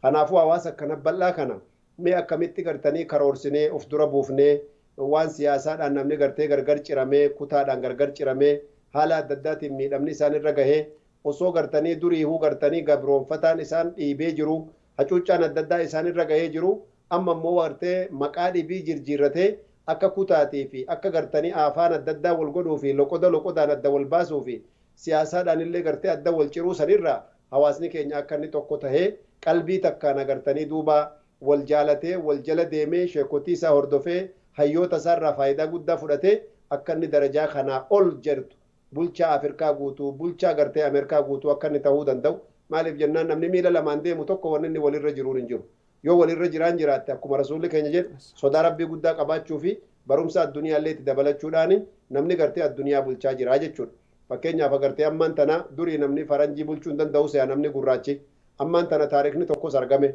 Kanaafuu hawaasa akkana bal'aa kana mee akkamitti gartanii karoorsinee of dura buufnee, waan siyaasaadhaan namni gartee gargar ciramee, kutaadhaan gargar ciramee, haala adda addaatiin miidhamni isaan irra gahee, osoo gartanii duriihuu gartanii gabroonfataan isaan dhiibee jiru, hacuuccaan adda addaa isaan irra gahee jiru, amma immoo gartee maqaa dhibii jirjiirratee akka kutaatii fi akka gartanii afaan adda addaa wal godhuu fi loqoda loqodaan adda wal baasuu fi siyaasaadhaan illee gartee adda wal ciruu sanirraa, hawaasni keenya akka inni tokko tahee qalbii takkaan agartanii duuba wal jaalatee, wal jala deemee, sheekotii isaa hordofee, hayyoota isaarraa faayidaa guddaa fudhatee, akka inni darajaa kanaa ol jirtu, bulchaa Afrikaa guutuu, bulchaa gartee Ameerikaa guutuu akka inni ta'uu danda'u. Maaliif jennaan, namni miila lamaan deemu tokko wanni inni walirra jiruun hin jiru. Yoo walirra jiraan jiraatte, akkuma rasuulli keenya jedhu, sodaa Rabbii guddaa qabaachuu fi barumsa addunyaallee itti dabalachuudhaan namni gartee addunyaa bulchaa jira jechuudha. Fakkeenyaaf agartee ammaan tana durii namni faranjii bulchuu hin danda'u se'a namni gurraachi. Ammaan tana taarikni tokkos argame.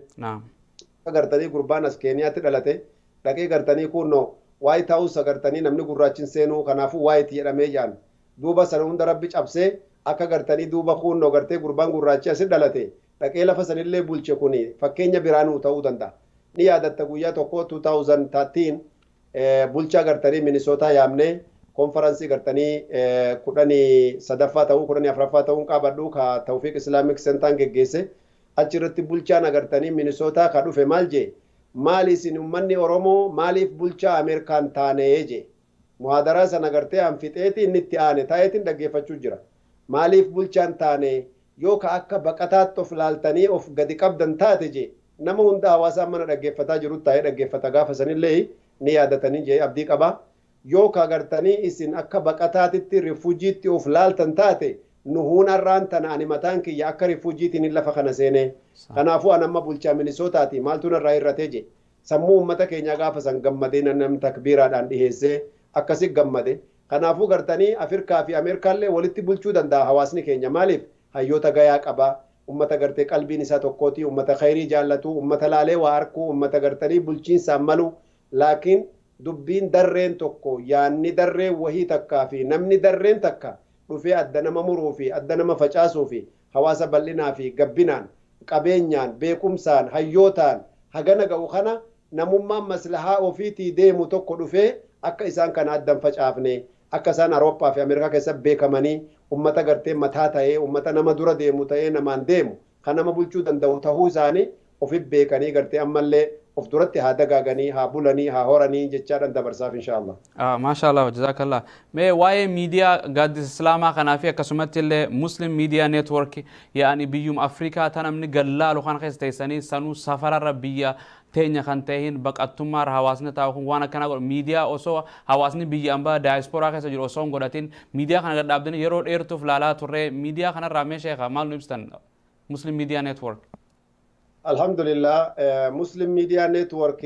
Agartanii gurbaan as Keeniyaatti dhalate dhaqee gartanii kunnoo White House agartanii namni gurraachin seenuu, kanaafuu white jedhamee jedhan. Duuba sana hunda Rabbi cabsee akka gartanii duuba kunnoo gartee gurbaan gurraachi asi dhalate dhaqee lafa sanillee bulche, kuni fakkeenya biraanuu ta'uu danda'a. Ni yaadatta, guyyaa tokko 2013 bulchaa gartanii Minisootaa yaamnee konferansii gartanii 13ffaa ta'uu 14ffaa ta'uun qabadhu ka Tawfiq Islamic Center'n geggeesse. Achirratti bulchaan agartanii Minisootaa ka dhufe maal jee? "Maali isin ummanni Oromoo maaliif bulchaa Ameerikaan taanee?" jee. Muhaadaraa sana gartee hanfixeeti inni itti aane taa'eetiin dhaggeeffachuu jira. Maaliif bulchaan taane yoo ka akka baqataatti of laaltanii of gadi qabdan taate jee nama hunda hawaasaa mana dhaggeeffataa jiru taa'ee dhaggeeffata gaafa sanillee ni yaadatanii jee abdii qaba. Yoo ka gartanii isin akka baqataatitti rifuujiitti of laaltan taate nuhuun har'aan tana ani mataan kiyya akka rifuujiitiin lafa kana seenee kanaafuu an amma bulchaa Minisootaati maaltu narraa hir'atee jee sammuu uummata keenyaa gaafa san gammadee namni takbiiraadhaan dhiheessee akkasi gammade. Kanaafuu gartanii Afrikaa fi Ameerikaallee walitti bulchuu danda'a hawaasni keenya maaliif hayyoota gayaa qaba ummata gartee qalbiin isaa tokkooti ummata khayrii jaallatu ummata laalee waa arkuu ummata gartanii bulchiinsaan malu laakiin dubbiin darreen tokko yaanni darreen wahii takkaa fi namni darreen takka dhufee adda nama muruu fi adda nama facaasuu fi hawaasa bal'inaa fi gabbinaan qabeenyaan beekumsaan hayyootaan hagana ga'u kana namummaan maslahaa ofiitii deemu tokko dhufee akka isaan kana addan facaafne akka isaan Awurooppaa fi Ameerikaa keessa beekamanii ummata gartee mataa ta'ee ummata nama dura deemu ta'ee namaan deemu kan nama bulchuu danda'u tahuu isaanii ofi beekanii gartee ammallee of duratti haa dagaaganii haa bulanii haa horanii jechaadhaan dabarsaaf inshaallah. Maashaallah jazakallah. Mee waa'ee miidiyaa gaaddisa Islaamaa kanaa fi akkasumatti illee Muslim Media Network yaani biyyuma Afrikaa ta namni gallaalu kana keessa teessanii sanuu safararra biyya teenya kan ta'in baqattummaarra hawaasni taa'u kun waan akkanaa godhu miidiyaa osoo hawaasni biyya ambaa daayisporaa keessa jiru osoo hin godhatin miidiyaa kana gadhaabdanii yeroo dheertuuf laalaa turre miidiyaa kanarraa mee sheekha maal nu ibsitan Muslim Media Network. Alhamdulillah Muslim Media Network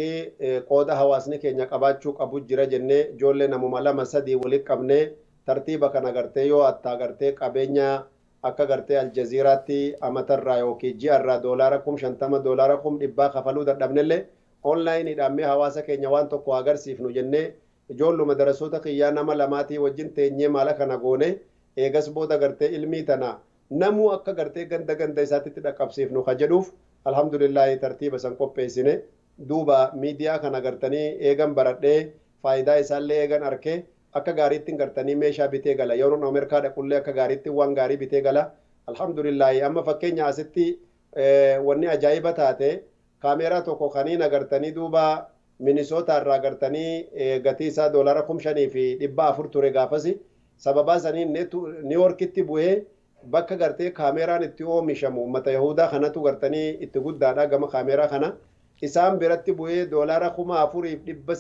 qooda hawaasni keenya qabaachuu qabu jira jennee ijoollee namuma lama sadii walitti qabnee tartiiba kana gartee yoo attaa gartee qabeenya akka gartee Aljaziiraatti amatarraa yookiin ji'arraa $50,000 $100,000 kafaluu dadhabnellee onlaayiniidhaan mee hawaasa keenya waan tokko agarsiifnu jennee ijoolluma darasoota kiyyaa nama lamaatii wajjin teenyee maala kana goone eegas booda gartee ilmii tana namuu akka gartee ganda ganda isaatti dhaqqabsiifnu ka jedhuuf alhamdulillahi tartiiba san qopheessine duuba miidiyaa kana gartanii eegan baradhee faayidaa isaallee eegan arkee akka gaariitti gartanii meeshaa bitee gala yeroon Ameerikaa dhaqullee akka gaariitti waan gaarii bitee gala alhamdulillahi amma fakkeenya asitti wanni ajaa'iba taate kaameeraa tokko kaniin agartanii duuba Minisootaa irraa gartanii gatii isaa $5,400 ture gaafasi sababaa saniin Niiwoorkitti bu'ee bakka gartee kaameeraan itti oomishamu uummata Yahudaa kanatu gartanii itti guddaadha gama kaameeraa kana isaan biratti bu'ee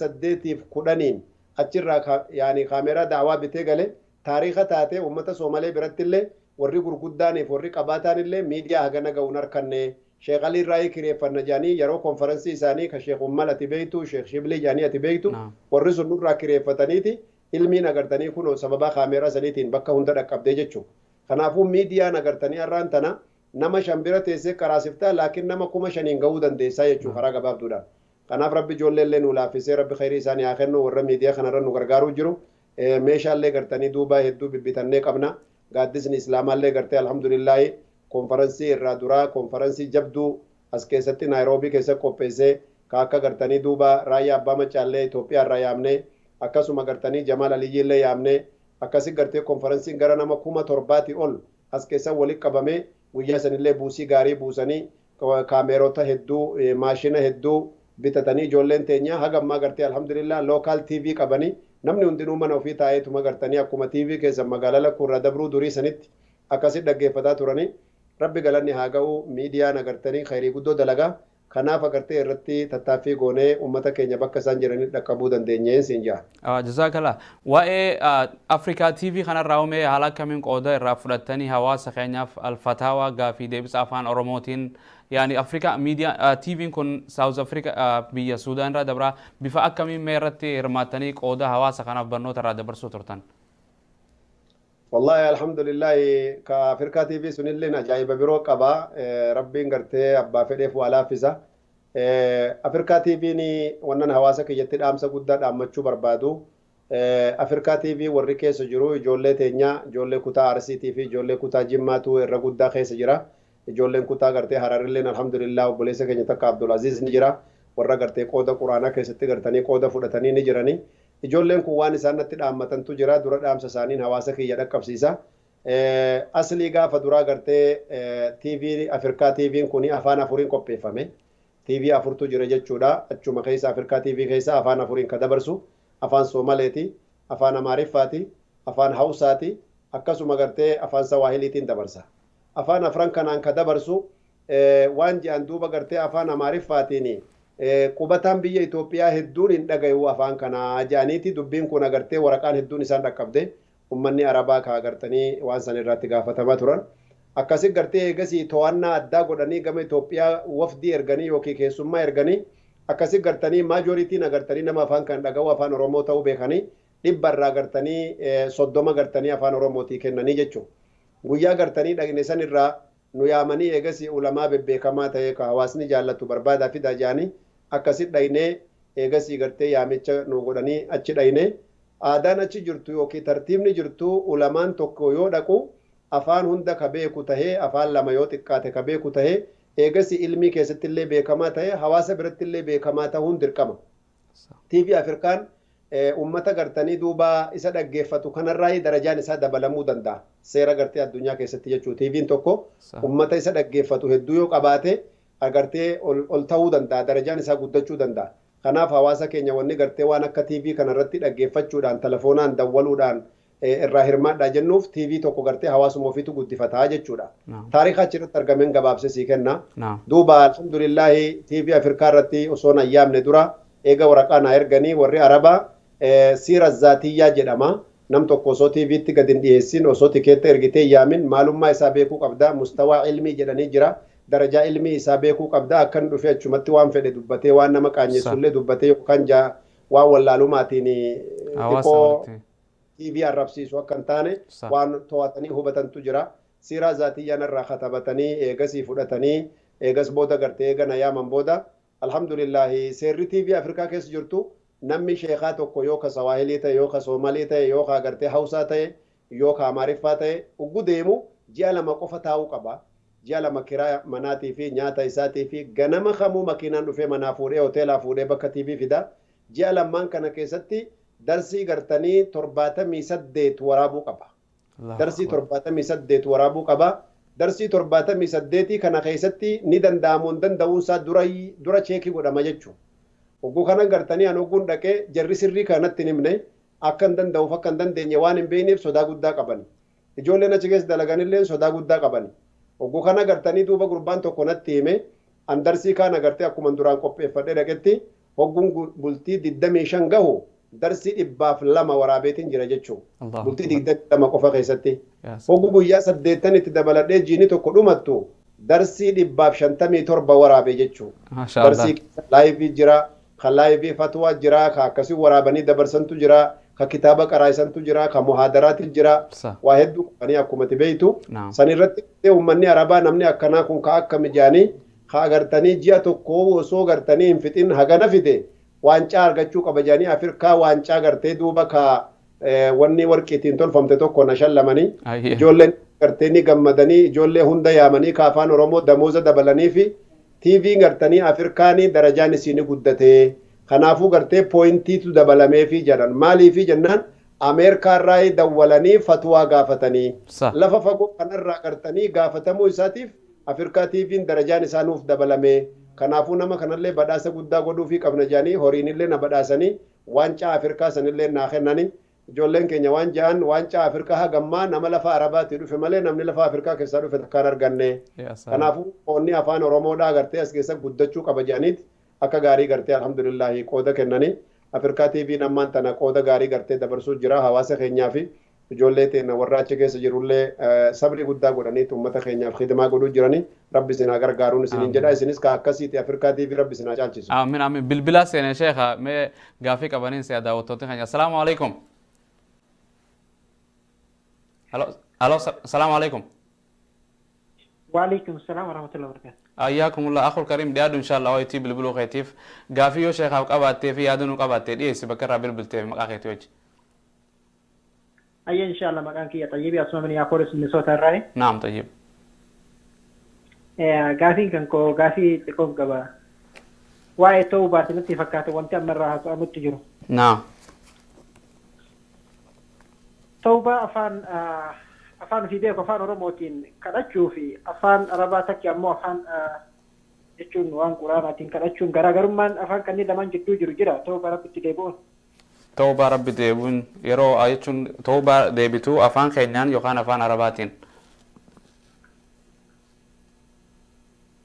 $4,810 achirraa yaani kaameeraa daawaa bitee gale taariika taatee uummata Soomalee biratti illee warri gurguddaaniif warri qabaataan illee miidiyaa hagana ga'uun harkanne Sheekh Alii Raayii kireeffanna jedhanii yeroo konferansii isaanii ka Sheekh Ummal ati beektu Sheekh Shiblii jedhanii ati beektu warri sun nurraa kireeffataniiti ilmiin agartanii kunoo sababaa kaameeraa saniitiin bakka hunda dhaqqabdee jechuudha. Kanaafuu miidiyaan agartanii har'aan tana nama 5 bira teessee karaasiftaa laakiin nama 5,000 ga'uu dandeessaa jechuudha karaa gabaabduudhaan. Kanaaf rabbi ijoollee illee nu laaffisee rabbi khayrii isaanii haa kennu warra miidiyaa kanarra nu gargaaruu jiru. Meeshaallee gartanii duuba hedduu bibbitannee qabna. Gaaddisni Islaamaallee gartee alhamdulillaahi konferansii irraa duraa konferansii jabduu as keessatti Naayiroobii keessa qopheessee ka akka gartanii duuba raayyaa abbaa macaallee Itoophiyaa irraa yaamnee akkasuma gartanii Jamaal Aliyyiillee yaamnee akkasi gartee konferansiin gara nama 7,000 ol as keessa walitti qabamee guyyaa sanillee buusii gaarii buusanii kaameerota hedduu maashina hedduu bitatanii ijoolleen teenya haga ammaa gartee alhamdulillah lookaal TV qabanii namni hundinuu mana ofii taa'eetuma gartanii akkuma TV keessa magaalaa lakkuurraa dabruu durii sanitti akkasi dhaggeeffataa turanii rabbi galanni haa ga'u miidiyaan agartanii khayrii guddoo dalagaa kanaaf agartee irratti tattaaffii goonee uummata keenya bakka isaan jiranii dhaqqabuu dandeenyeen siin jaa. Jazakallah. Waa'ee Afrikaa TV kanarraa uumee haala akkamiin qooda irraa fudhattanii hawaasa keenyaaf alfataawaa gaafii deebisa afaan Oromootiin yaani Afrikaa miidiyaa TV'n kun South Africa biyya Suudaan irraa dabraa bifa akkamiin mee irratti hirmaattanii qooda hawaasa kanaaf barnoota irraa dabarsuu turtan? Wallahi alhamdulillah ka Afrikaa TV sunilleen ajaa'iba biroo qaba. Rabbiin gartee abbaa fedheef waa laaffisa. Afrikaa TV'n wannan hawaasa kiyyatti dhaamsa guddaa dhaammachuu barbaadu. Afrikaa TV warri keessa jiru ijoollee teenya ijoollee kutaa Arsiitii fi ijoollee kutaa Jimmaatu irra guddaa keessa jira. Ijoolleen kutaa gartee Hararilleen alhamdulillah obboleessa keenya takka Abdulaziz ni jira. Warra gartee qooda Quraanaa keessatti gartanii qooda fudhatanii ni jirani. Ijoolleen kun waan isaan natti dhaammatantu jira dura dhaamsa isaaniin hawaasa kiyya dhaqqabsiisa. Aslii gaafa duraa gartee TV Afrikaa TV'n kun afaan 4 qopheeffame. TV 4tu jira jechuudha. Achuma keessa Afrikaa TV keessa afaan 4 ka dabarsu. Afaan Soomaleeti, afaan Amaariffaati, afaan Hawusaati, Akkasuma gartee afaan Sawaahiliitiin dabarsa. Afaan afran kanaan ka dabarsu waan je'an duuba gartee afaan Amaariffaatiin qubataan biyya Itoophiyaa hedduun hin dhagayu afaan kanaa je'aniiti. Dubbiin kun agartee waraqaan hedduun isaan dhaqqabde, ummanni Arabaa ka agartanii waan san irratti gaafatamaa turan. Akkasi gartee eegasii to'annaa addaa godhanii gama Itoophiyaa wafdii erganii yookiin keessummaa erganii, akkasi gartanii majorityn agartanii nama afaan kan dhaga'u afaan Oromoo ta'uu beekanii 100rraa gartanii 30 gartanii afaan Oromootii kennanii jechuudha. Guyyaa gartanii dhaqne san irraa nu yaamanii eegasii ulamaa bebbeekamaa ta'e ka hawaasni jaallatu barbaadaa fidaa jedhanii, akkasi dhaqnee eegasii gartee yaamicha nu godhanii achi dhaqnee. Aadaan achi jirtu yookiin tartiibni jirtu, ulamaan tokko yoo dhaqu afaan hunda ka beeku tahee, afaan lama yoo xiqqaate ka beeku tahee, eegasii ilmii keessatti illee beekamaa tahee, hawaasa biratti illee beekamaa ta'uun dirqama. TV Afrikaan ummata gartanii duuba isa dhaggeeffatu kanarraa darajaan isaa dabalamuu danda'a. Seera gartee addunyaa keessatti jechuudha. TV'n tokko ummata isa dhaggeeffatu hedduu yoo qabaate agartee ol ta'uu danda'a. Darajaan isaa guddachuu danda'a. Kanaaf hawaasa keenya wanni gartee waan akka TV kanarratti dhaggeeffachuudhaan, telefoonaan dawwaluudhaan irraa hirmaadhaa jennuuf, TV tokko gartee hawaasuma ofiitu guddifataa jechuudha. Taariika achirratti argameen gabaabsee sii kenna. Duuba alhamdulillaahi, TV Afrikaa irratti osoo hin yaamne dura eega waraqaa naa erganii warri Arabaa, siira zaatiyyaa jedhama. Nam tokko osoo TVtti gadi hin dhiyeessin, osoo tikeetta ergitee yaamin, maalummaa isaa beekuu qabda. Mustawaa ilmii jedhanii jira. Darajaa ilmii isaa beekuu qabda. Akkan dhufee achumatti waan fedhe dubbatee, waan nama qaanyessullee dubbatee, yookaan waan wallaalumaatiin xiqqoo TV arrabsiisu akka hin taane waan to'atanii hubatantu jira. Siiraa zaatiyyaan irraa katabatanii eegasii fudhatanii, eegas booda gartee eega na yaaman booda, alhamdulillahi, seerri TV Afrikaa keessa jirtu namni sheekaa tokko yoo ka Sawaahilii ta'e, yoo ka Soomalii ta'e, yoo ka gartee Hawsaa ta'e, yoo ka Amaariffaa ta'e, uggu deemu ji'a 2 qofa taa'uu qaba. Ji'a 2 kiraa manaatii fi nyaata isaatii fi ganama kamuu makiinaan dhufee manaa fuudhee, hoteelaa fuudhee bakka TV fida. Ji'a lammaan kana keessatti darsii gartanii 78 waraabuu qaba. Darsii 78 waraabuu qaba. Darsii 78 kana keessatti ni danda'amu hin danda'uunsaa dura check godhama jechuudha. Hogguu kana gartanii an hogguun dhaqee jarri sirrii kanatti hin himne, akka hin danda'uuf akka hin dandeenye waan hin beekneef sodaa guddaa qaban. Ijoolleen achi keessa dalaganillee sodaa guddaa qaban. Hogguu kana gartanii duuba gurbaan tokko natti hime, an darsii kaan agartee akkuma duraan qopheeffadhee dhaqetti hogguun bultii 25 gahu darsii 102 waraabeetiin jira jechuudha. Bultii 22 qofa keessatti. Hogguu guyyaa 8 itti dabaladhee jiini tokko dhumattu darsii 157 waraabee jechuudha. Darsii live jira, ka live fatwaa jira, ka akkasii waraabanii dabarsantu jira, ka kitaaba qaraa'isantu jira, ka muhaadaraati jira. Waa hedduu qabanii akkuma ati beektu. San irratti uummanni Arabaa namni akkanaa kun ka akka mijaanii ka agartanii ji'a tokko osoo gartanii hin fixin hagana fide waancaa argachuu qaba jedhanii, Afrikaa waancaa gartee duuba ka wanni warqiitiin tolfamte tokko na shallamanii, ijoolleen gartee ni gammadanii, ijoollee hunda yaamanii ka afaan Oromoo damooza dabalanii fi TV gartanii Afrikaanii darajaan isii ni guddate. Kanaafuu gartee pointiitu dabalameefi jedhan. Maaliifi jennaan, Ameerikaarraa dawwalanii fatwaa gaafatanii lafa fagoo kanarraa gartanii gaafatamuu isaatiif Afrikaa TV'n darajaan isaa nuuf dabalame. Kanaafuu nama kanallee badhaasa guddaa godhuufii qabna jedhanii horiinillee na badhaasanii, waancaa Afrikaa sanillee naa kennanii. Ijoolleen keenya waan ja'an, waancaa Afrikaa hagammaa nama lafa Arabaatii dhufe malee namni lafa Afrikaa keessaa dhufe takkaan arganne. Kanaafuu qoonni afaan Oromoodhaa gartee as keessa guddachuu qaba jedhaniiti akka gaarii gartee alhamdulillahi qooda kennanii. Afrikaa TV'n ammaan tana qooda gaarii gartee dabarsuu jira hawaasa keenyaa fi ijoollee teenya warra achi keessa jirullee sabri guddaa godhaniit uummata keenyaaf khidimaa godhuu jiranii. Rabbi isin haa gargaaruun isiniin jedha. Isinis ka akkasiiti, Afrikaa TV Rabbi isin haa caalchisu. Amiin, amiin. Bilbilaa seene sheekha, mee gaafii qabaniin si'a daawwattoota keenya. Assalaamu alaikum. Halo, halo, assalaamu alaikum. وعليكم السلام ورحمة الله وبركاته. Ayyaakumullah, akhul kariim, dhiyaadhu inshallah. Wayitii bilbiluu keetiif gaafii yoo sheekaaf qabaattee fi yaada nu qabaattee dhiyeessi, bakka irraa bilbilteef maqaa keetii wajji. Ayya, إن شاء الله, maqaan kiyya Xayyibii asuma Minneapolis, Minnesota irraa. Naam, Xayyib. Gaafiin kan koo gaafii xiqqoon qaba. Waa'ee ta'uu baate natti fakkaata wanti amma irraa haasa'amutti jiru. Tawbaa afaan ofii beeku, afaan Oromootiin kadhachuu fi afaan Arabaa takki ammoo afaan jechuun waan Quraanaatiin kadhachuun garaagarummaan afaan kanneen lamaan jidduu jiru jira, tawbaa Rabbitti deebi'uun. Tawbaa Rabbi deebi'uun yeroo jechuun tawbaa deebitu afaan keenyaan yookaan afaan Arabaatiin.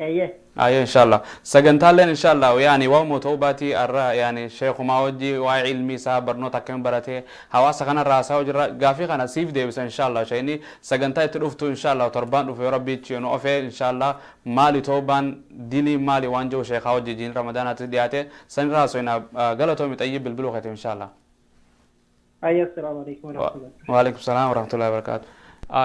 Eeyyee. Ayo, inshallah. Sagantaaleen inshallah yaani waa'uma tawbaatii arra yaani sheekumaa wajji waa'ee ilmii isaa, barnoota akkamiin baratee, hawaasa kanarraa haasa'aa jirra. Gaafii kana siif deebisa inshallah. Sheekni sagantaa itti dhuftu inshallah torbaan dhufu yoo Rabbi ichi nu ofe inshallah, maali tawbaan, dilii maali waan jiru sheekaa wajji jiin Ramadaanaatti dhiyaate sanirraa haasofna. Galatoomi Xayyib bilbiluu keetiif inshallah. Ayya, assalaamu alaikum warahmatullahi. Waalaikum salaam warahmatullahi wabarakatuh.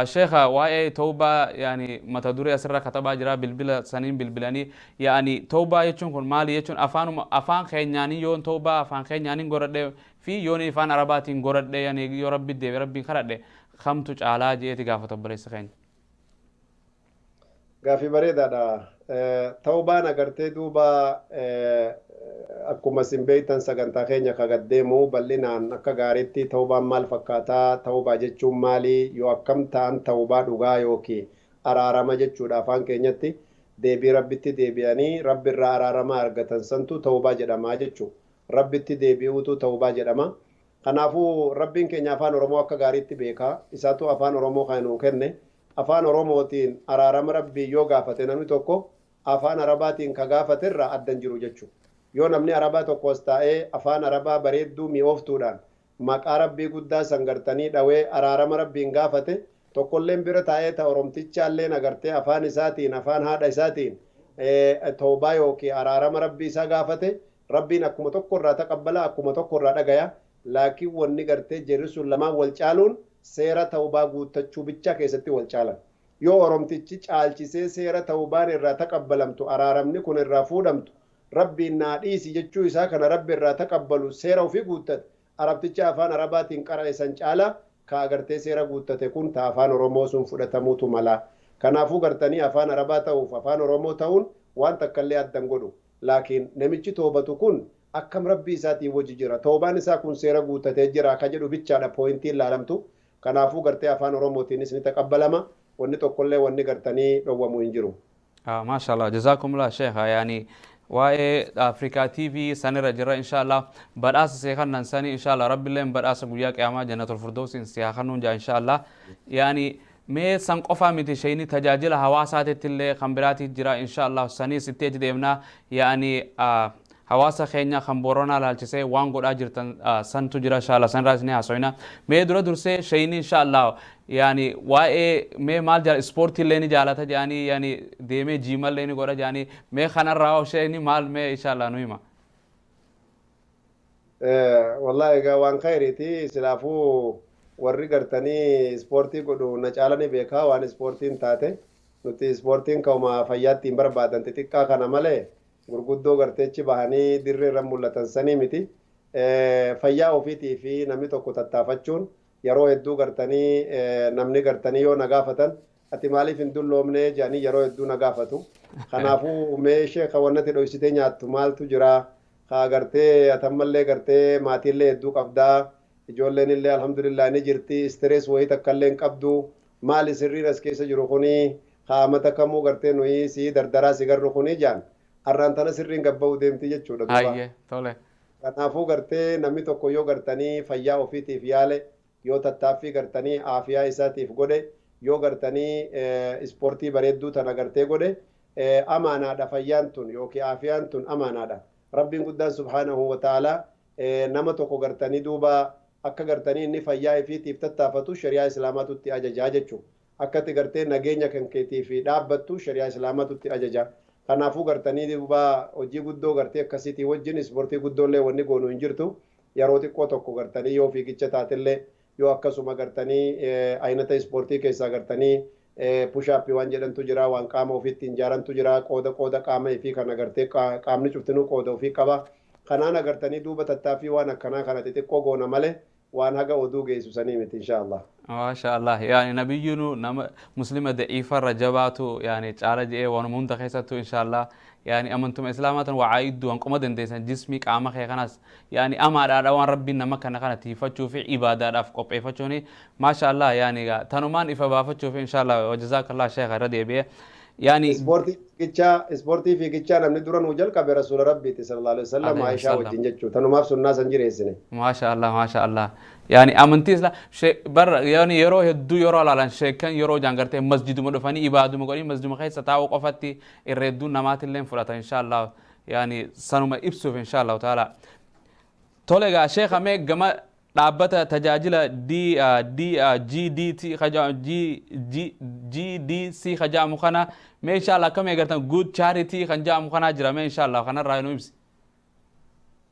Sheekha, waa'ee tawbaa yaani mata duree asirra katabaa jira, bilbila saniin bilbilanii yaani tawbaa jechuun kun maali jechuun, afaanuma afaan keenyaanii yoon tawbaa afaan keenyaaniin godhadhe fi yoon afaan Arabaatiin godhadhe, yaani yoo Rabbi deebi Rabbiin kadhadhe, kamtu caalaa jeeti gaafata obboleessi keenya. Gaafii bareedaadha. Tawbaan agartee duuba akkuma isin beektan sagantaa keenya ka gaddeemu bal'inaan akka gaariitti tawbaan maal fakkaataa, tawbaa jechuun maali, yoo akkam ta'an tawbaa dhugaa yookiin araarama jechuudha. Afaan keenyatti deebii Rabbitti deebi'anii Rabbi irraa araarama argatan santu tawbaa jedhama jechuudha. Rabbitti deebi'uutu tawbaa jedhama. Kanaafuu Rabbiin keenya afaan Oromoo akka gaariitti beeka. Isaatu afaan Oromoo kan nuu kenne. Afaan Oromootiin araarama Rabbii yoo gaafate namni tokko, afaan Arabaatiin ka gaafate irraa addan jiru jechuudha. Yoo namni Arabaa tokko as taa'ee afaan Arabaa bareedduu mi'ooftuudhaan maqaa Rabbii guddaa san gartanii dhawee araarama Rabbiin gaafate, tokkolleen bira taa'ee ta Oromtichaalleen agartee afaan isaatiin, afaan haadha isaatiin tawbaa yookiin araarama Rabbii isaa gaafate, Rabbiin akkuma tokko irraa taqabbala, akkuma tokko irraa dhagaya. Laakiin wanni gartee jerri sun lamaan wal caaluun seera tawbaa guuttachuu bichaa keessatti wal caalan. Yoo Oromtichi caalchisee seera tawbaan irraa taqabbalamtu, araaramni kun irraa fuudhamtu, Rabbiin naa dhiisi jechuu isaa kana Rabbi irraa taqabbalu seera ofii guuttate, Arabticha afaan Arabaatiin qara'e san caalaa ka agartee seera guuttate kun ta afaan Oromoo sun fudhatamuutu mala. Kanaafuu gartanii afaan Arabaa ta'uuf afaan Oromoo ta'uun waan takkallee addan godhu. Laakiin namichi toobatu kun akkam Rabbii isaatiin wajji jira, toobaan isaa kun seera guuttatee jira ka jedhu bichaadha pointiin laalamtu. Kanaafuu gartee afaan Oromootiinis ni taqabbalama. Wanni tokkollee wanni gartanii dhowwamu hin jiru. Maashallah, jazakumullah sheekha. Yaani waa'ee Afrikaa TV sanirra jira inshallah. Badhaasa see kannan sani inshallah Rabbilleen badhaasa guyyaa qiyaamaa Jannatul Firdawsiin si haa kennuun jaa inshallah. Yaani mee san qofaa miti, sheeyni tajaajila hawaasaatitti illee kan biraatii jira inshallah, saniis itti achi deemna. Yaani hawaasa keenya kan Booranaa laalchisee waan godhaa jirtan santu jira inshallah, sanirraa isin haasoyna. Mee dura dursee sheeyni inshallah yaani waa'ee mee maal jaala, ispoortii illee ni jaalata jedhanii, yaani deemee jiimallee ni godha jedhanii, mee kanarraa hoo sheeyni maal mee inshallah nu hima. Wallahi egaa waan khayriiti. Silaafuu warri gartanii ispoortii godhu na caala ni beekaa waan ispoortiin taate. Nuti ispoortiin ka'uma fayyaatti hin barbaadan xixiqqaa kana malee gurguddoo garteechi bahanii dirree irra mul'atan sanii miti. Fayyaa ofiitii fi namni tokko tattaafachuun yeroo hedduu gartanii namni gartanii yoo na gaafatan, "Ati maaliif hin dulloomne?" jedhanii yeroo hedduu na gaafatu. Kanaafuu mee sheeka, wannati dhoysitee nyaattu maaltu jira? Kaa gartee atammallee gartee maatiillee hedduu qabdaa. Ijoolleen illee alhamdulillah ni jirti. Stress wayii takkallee hin qabdu. Maali sirriin as keessa jiru kuni? Kaa mata kamuu gartee nuyi sii dardaraa si garru kuni jaan. Arraan tana sirriin gabba'uu deemti jechuudha duuba. Hayyee, tole. Kanaafuu gartee namni tokko yoo gartanii fayyaa ofiitiif yaale, yoo tattaaffii gartanii aafiyaa isaatiif godhe, yoo gartanii ispoortii bareedduu tana gartee godhe, amaanaadha fayyaan tun yookiin aafiyaan tun amaanaadha. Rabbiin guddaan subhaanahu wa ta'aalaa nama tokko gartanii duuba akka gartanii inni fayyaa ifiitiif tattaafatu shari'aa Islaamaatutti ajajaa jechuudha. Akkatti gartee nageenya kan keetiif dhaabbattu shari'aa Islaamaatutti ajaja. Kanaafuu gartanii duuba hojii guddoo gartee akkasiitii wajjin ispoortii guddoollee wanni goonu hin jirtu. Yeroo xiqqoo tokko gartanii yoo fiigicha taatellee, yoo akkasuma gartanii aynata ispoortii keessaa gartanii push-upii waan jedhantu jira, waan qaama ofiitti ijaarantu jira, qooda qooda qaama ifii kana gartee qaamni cuftinuu qooda ofii qaba. Kanaan agartanii duuba tattaaffii waan akkanaa kana xixiqqoo goona malee waan haga oduu geessu sanii miti insha Allah. Maasha Allah, yaani nabiyyinu nama muslima da'iifarra jabaatu yaani caala je'ee waanuma hunda keessattuu insha Allah. Yaani amantuma Islaamaa tan waa iddoo hanquma dandeessan jismii qaama kee kanas yaani amaadhaadha waan Rabbiin nama kana kana tiifachuu fi ibaadaadhaaf qopheeffachuuni. Maasha Allah, yaani tanumaan ifa baafachuu fi insha Allah. Wajazaakallah sheekha irra deebi'ee. Yaani Ispoortii fiigichaa namni dura nuu jalqabe rasuula rabbiiti sallallahu alaihi wasallam Aishaa wajjin jechuudha. Tanumaaf sunnaa san jireessine. Maasha Allah, maasha Allah. Yaani amantii isla bar yaani yeroo hedduu yeroo ilaalan sheekan yeroo jaan gartee masjiduma dhufanii ibaaduma godhanii masjiduma keessa taa'uu qofatti irra hedduun namaatillee fudhata insha Allah. Yaani sanuma ibsuuf insha Allah ta'ala. Tole egaa sheekha, mee gama dhaabbata tajaajila D D GDT G G GDC kajaa'amu kana mee insha Allah akkam eegartan? Good Charity kan jedhamu kanaa jira, mee insha Allah kanarraa nu ibsi.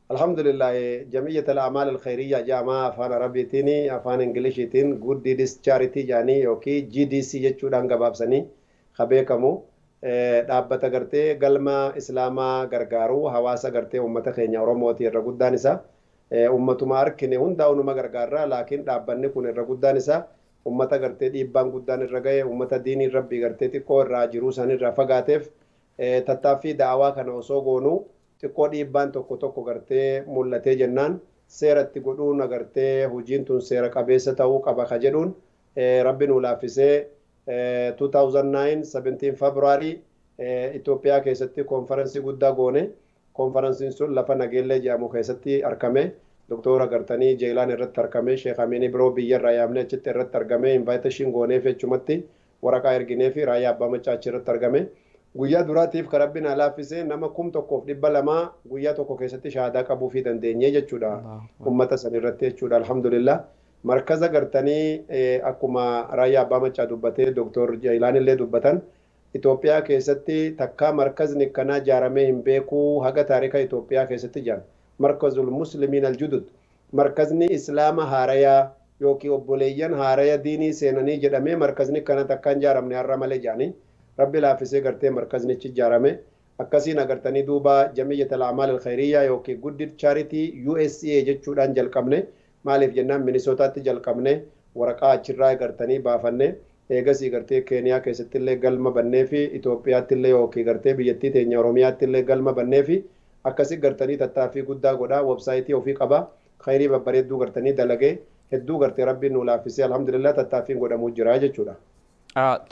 Alhamdulillah, Jamiyyat al-A'maal al-Khairiyya jedhama afaan Arabiitiin, afaan Ingiliishiitiin Good Deeds Charity jedhanii yookiin GDC jechuudhaan gabaabsanii ka beekamu. Dhaabbata gartee galma Islaamaa gargaaru, hawaasa gartee uummata keenya Oromooti irra guddaan isaa. Uummatuma harkine hundaa numa gargaarra, laakiin dhaabbanni kun irra guddaan isaa uummata gartee dhiibbaan guddaan irra gahe, uummata diinii rabbii gartee xiqqoo irraa jiruu isaanii irraa fagaateef tattaaffii da'awaa kana osoo goonuu xiqqoo dhiibbaan tokko tokko gartee mul'atee jennaan seeratti godhuun agartee hojiin tun seera qabeessa ta'uu qaba ka jedhuun rabbi nu laaffisee 2009 17 February Itoophiyaa keessatti konferansii guddaa goone. Konferansiin sun lafa Nageellee jedhamu keessatti argame. Doktora gartanii Jeelaan irratti argame, Sheekh Amiinii biroo biyyarraa yaamne achitti irratti argame, invitation gooneef jechumatti waraqaa erginee fi raayyaa abbaa macaa achi irratti argame. Guyyaa duraatiif kan rabbi naa laaffisee nama 1200 guyyaa tokko keessatti shahaadaa qabuu fi dandeenye jechuudha. Ummata san irratti jechuudha, alhamdulillah. Markaza gartanii akkuma raayyaa abbaa macaa dubbatee Doktor Jeelaan illee dubbatan, Itoophiyaa keessatti takkaa markazni akkanaa ijaaramee hin beekuu haga taarika Itoophiyaa keessatti jiran. Markazul Muslimiin al-Judud. Markazni Islaama haarayaa yookiin obboleeyyan haaraya diinii seenanii jedhamee markazni kana takkaan ijaaramne har'a malee jedhanii rabbi laaffisee gartee markaznichi ijaarame. Akkasiin agartanii duuba Jamiyyat al-A'maal al-Khairiyyaa yookiin Good Deed Charity USA jechuudhaan jalqabne. Maaliif jennaan Minisootaatti jalqabne, waraqaa achirraa gartanii baafanne. Eegasii gartee Keeniyaa keessatti illee galma bannee fi Itoophiyaatti illee yookiin gartee biyyattii teenya Oromiyaatti illee galma bannee fi akkasii gartanii tattaaffii guddaa godhaa, websaayitii ofii qaba, khayrii babbareedduu gartanii dalagee hedduu gartee rabbiin nu laaffisee alhamdulillah tattaaffiin godhamuu jira jechuudha.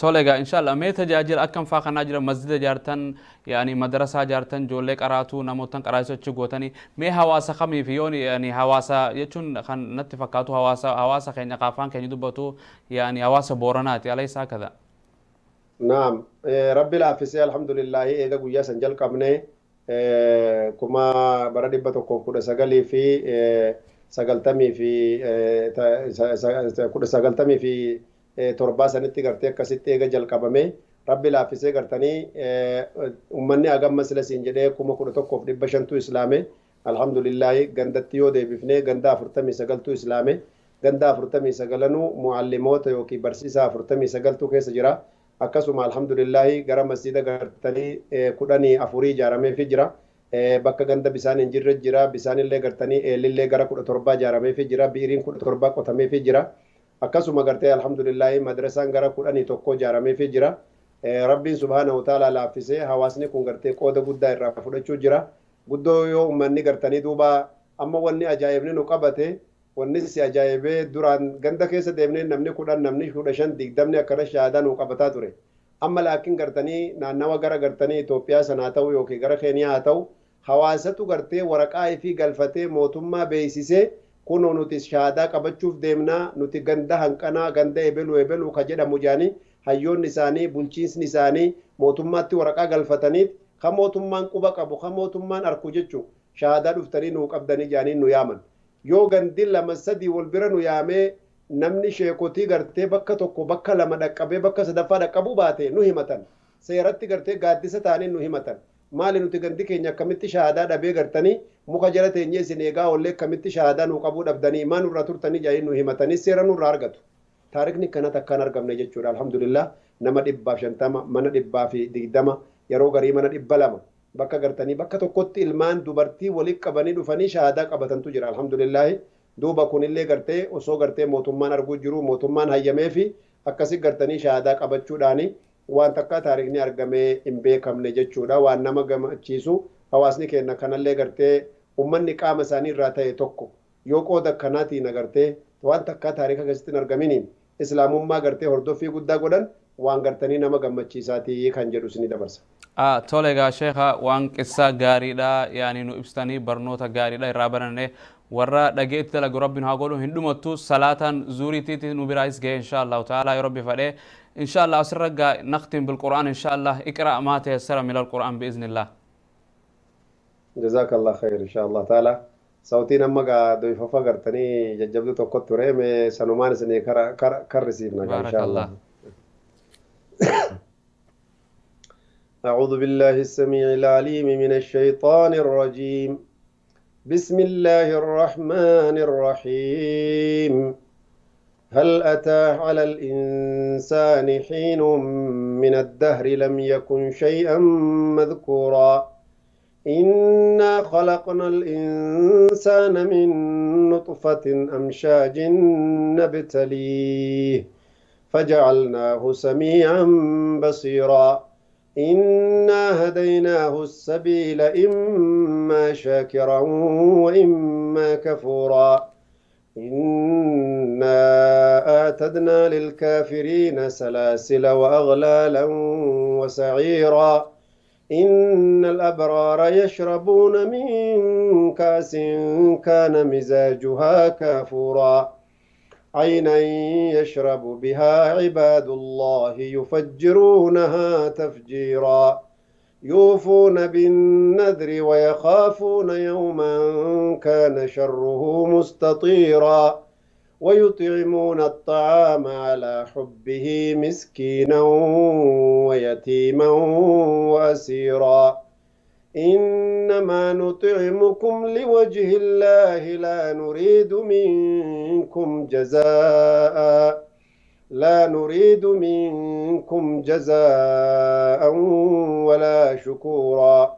Tole egaa inshallah, mee tajaajila akkam faa kanaa jira? Masjida ijaartan, yaani madrasaa ijaartan, ijoollee qaraatuu namootan qaraasuu achi gootanii, mee hawaasa kamiif yoon yaani hawaasa jechuun kan natti fakkaatu hawaasa keenya afaan keenya dubbatu, yaani hawaasa Booranaati, alaysa hakada? Naam, rabbi laaffisee alhamdulillahi eega guyyaa san jalqabne kuma bara 119 fi sagaltamii fi 1997 sanitti gartee akkasitti eega jalqabame rabbi laaffisee gartanii ummanni agamma sila siin jedhee 11,500tu islaame, alhamdulillahi. Gandatti yoo deebifnee ganda 49tu islaame. Ganda 49nuu muallimoota yookiin barsiisaa 49tu keessa jira. Akkasuma alhamdulillahi gara masjida gartanii 14 ijaarameefii jira. Bakka ganda bisaan hin jirre jira, bisaanillee gartanii eelillee gara 17 ijaarameefii jira, biiriin 17 qotameefii jira. Akkasuma gartee alhamdulillahi madrasaan gara 11 ijaarameefii jira. Rabbiin subhaanahu wa ta'ala laaffisee hawaasni kun gartee qooda guddaa irraa fudhachuu jira. Guddoo yoo ummanni gartanii duuba amma wanni ajaa'ibni nu qabate, wanni si ajaa'ibee, duraan ganda keessa deemnee namni 10, namni 15, 20 akkana shahaadaa nu qabataa ture. Amma laakiin gartanii naannawa gara gartanii Itoophiyaa sana haa ta'u yookiin gara Keeniyaa haa ta'u, hawaasatu gartee waraqaa ifii galfatee mootummaa beeksisee, kunoo nuti shahaadaa qabachuuf deemnaa, nuti ganda hanqanaa, ganda ebelu ebelu ka jedhamu jedhanii hayyoonni isaanii, bulchiinsni isaanii mootummaatti waraqaa galfataniit ka mootummaan quba qabu, ka mootummaan arku jechuu, shahaadaa dhuftanii nuu qabdanii jedhanii nu yaaman. Yoo gandi lama sadi wal bira nu yaamee namni sheekotii gartee bakka tokko bakka lama dhaqqabee bakka sadaffaa dhaqqabuu baate nu himatan. Seeratti gartee gaaddisa ta'anii nu himatan. Maali nuti gandi keenya akkamitti shahaadaa dhabee gartanii muka jala teenyee isin eegaa oollee, akkamitti shahaadaa nuu qabuu dhabdanii, maa nurraa turtanii jedhanii nu himatanii seera nurraa argatu. Taarikni kanatti akkaan argamne jechuudha. Alhamdulillah, nama 150, mana 120, yeroo garii mana 200 bakka gartanii bakka tokkotti ilmaan dubartii walitti qabanii dhufanii shahaadaa qabatantu jira. Alhamdulillahi, duuba kunillee gartee osoo gartee mootummaan arguu jiru, mootummaan hayyamee fi akkasi gartanii shahaadaa qabachuudhaani waan takka taarikni argamee hin beekamne jechuudha. Waan nama gammachiisu hawaasni keenya kanallee gartee ummanni qaama isaanii irraa ta'e tokko yoo qooda akkanaatiin agartee waan takka taarika keessatti hin argaminiin islaamummaa gartee hordoffii guddaa godhan. Waan gartanii nama gammachiisaatii kan jedhu isinii dabarsa. Tole egaa sheekha, waan qissaa gaariidha, yaani nu ibsitanii barnoota gaariidha irraa baranne. Warra dhageetti dalagu Rabbi nu haa godhu. Hin dhumattu, salaataan zuuriitiiti nu biraayis gahe, insha Allahu ta'ala, yoo Rabbi fadhe. Insha Allah asirra gaa naqtiin bil Qur'aan, insha Allah. Iqra maa tayassara min al-Qur'aan bi'iznillah. Jazakallah khair, insha Allah ta'ala. Sautiin amma gaa doyfafa gartanii jajjabdu tokko ture, mee sanumaan isinii karrisiifna gaa, insha Allah. Baarakallah. أعوذ بالله السميع العليم من الشيطان الرجيم. بسم الله الرحمن الرحيم. هل أتى على الإنسان حين من الدهر لم يكن شيئا مذكورا؟ إنا خلقنا الإنسان من نطفة أمشاج نبتليه فجعلناه سميعا بصيرا. إنا هديناه السبيل إما شاكرا وإما كفورا. إنا أعتدنا للكافرين سلاسل وأغلالا وسعيرا. إن الأبرار يشربون من كأس كان مزاجها كافورا. عينا يشرب بها عباد الله يفجرونها تفجيرا. يوفون بالنذر ويخافون يوما كان شره مستطيرا. ويطعمون الطعام على حبه مسكينا ويتيما وأسيرا. إنما نطعمكم لوجه الله لا نريد منكم جزاء، لا نريد منكم جزاء ولا شكورا.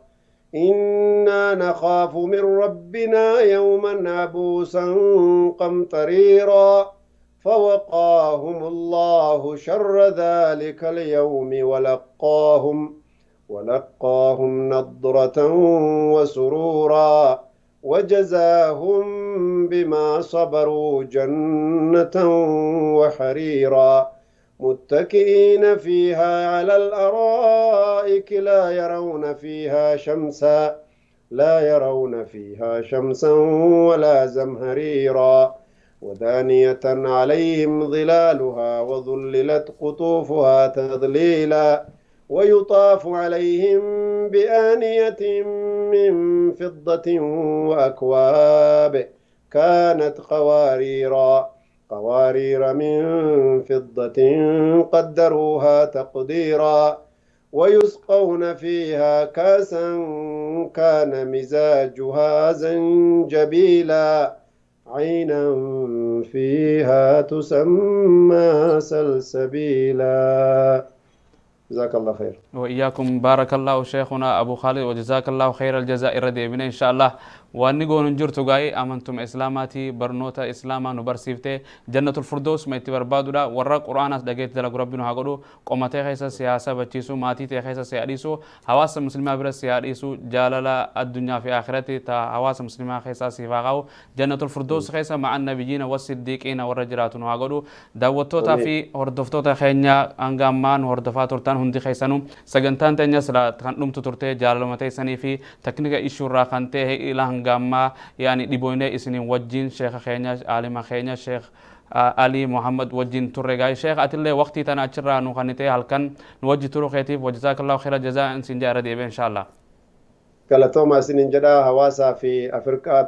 إنا نخاف من ربنا يوما عبوسا قمطريرا. فوقاهم الله شر ذلك اليوم ولقاهم نضرة وسرورا وجزاهم بما صبروا جنة وحريرا. متكئين فيها على الأرائك لا يرون فيها شمسا، لا يرون فيها شمسا ولا زمهريرا. ودانية عليهم ظلالها وظللت قطوفها تظليلا. ويطاف عليهم بآنية من فضة وأكواب كانت قواريرا، قوارير من فضة قدروها تقديرا. ويسقون فيها كاسا كان مزاجها زنجبيلا. عينا فيها تسمى سلسبيلا. جزاك الله خير. وإياكم، بارك الله شيخنا أبو خالد وجزاك الله خير الجزاء. إردي إن شاء الله waan goonu hin jirtu gaa'ee amantum islaamaatii barnoota islaamaa nu barsiiftee Jannatul Firdaus ma itti barbaaduudha. Warra Qur'aanaas dhageetti dalagu Rabbi nu haa godhu. Qomatee keessa siyaasa bachiisu, maatii ta'e keessa si dhiisu, hawaasa muslimaa bira si dhiisu, jaalala addunyaa fi akhiratti ta hawaasa muslimaa keessaa siif haa qabu. Jannatul Firdaus keessa ma'a nabiyyiina wasiddiiqiina warra jiraatu nu haa godhu. Daawwattootaa fi hordoftoota keenya hanga ammaa nu hordofaa turtan hundi keessanuu, sagantaan teenya sila kan dhumtu turte jaalaluma teessanii fi teknika ishuurraa kan ta'e ila hanga ammaa yaani dhiboonee isinin wajjin sheeka keenya, aalima keenya, Sheekh Ali Muhammad wajjin turre gaa'e. Sheekh, atillee waqtii tana achirraa nu kannitee halkan nu wajji turu keetiif wajazakallahu khayra jazaa isin jaa irra deebi'e, insha Allah. Galatooma isinin jedha. Hawaasaa fi Afrikaa,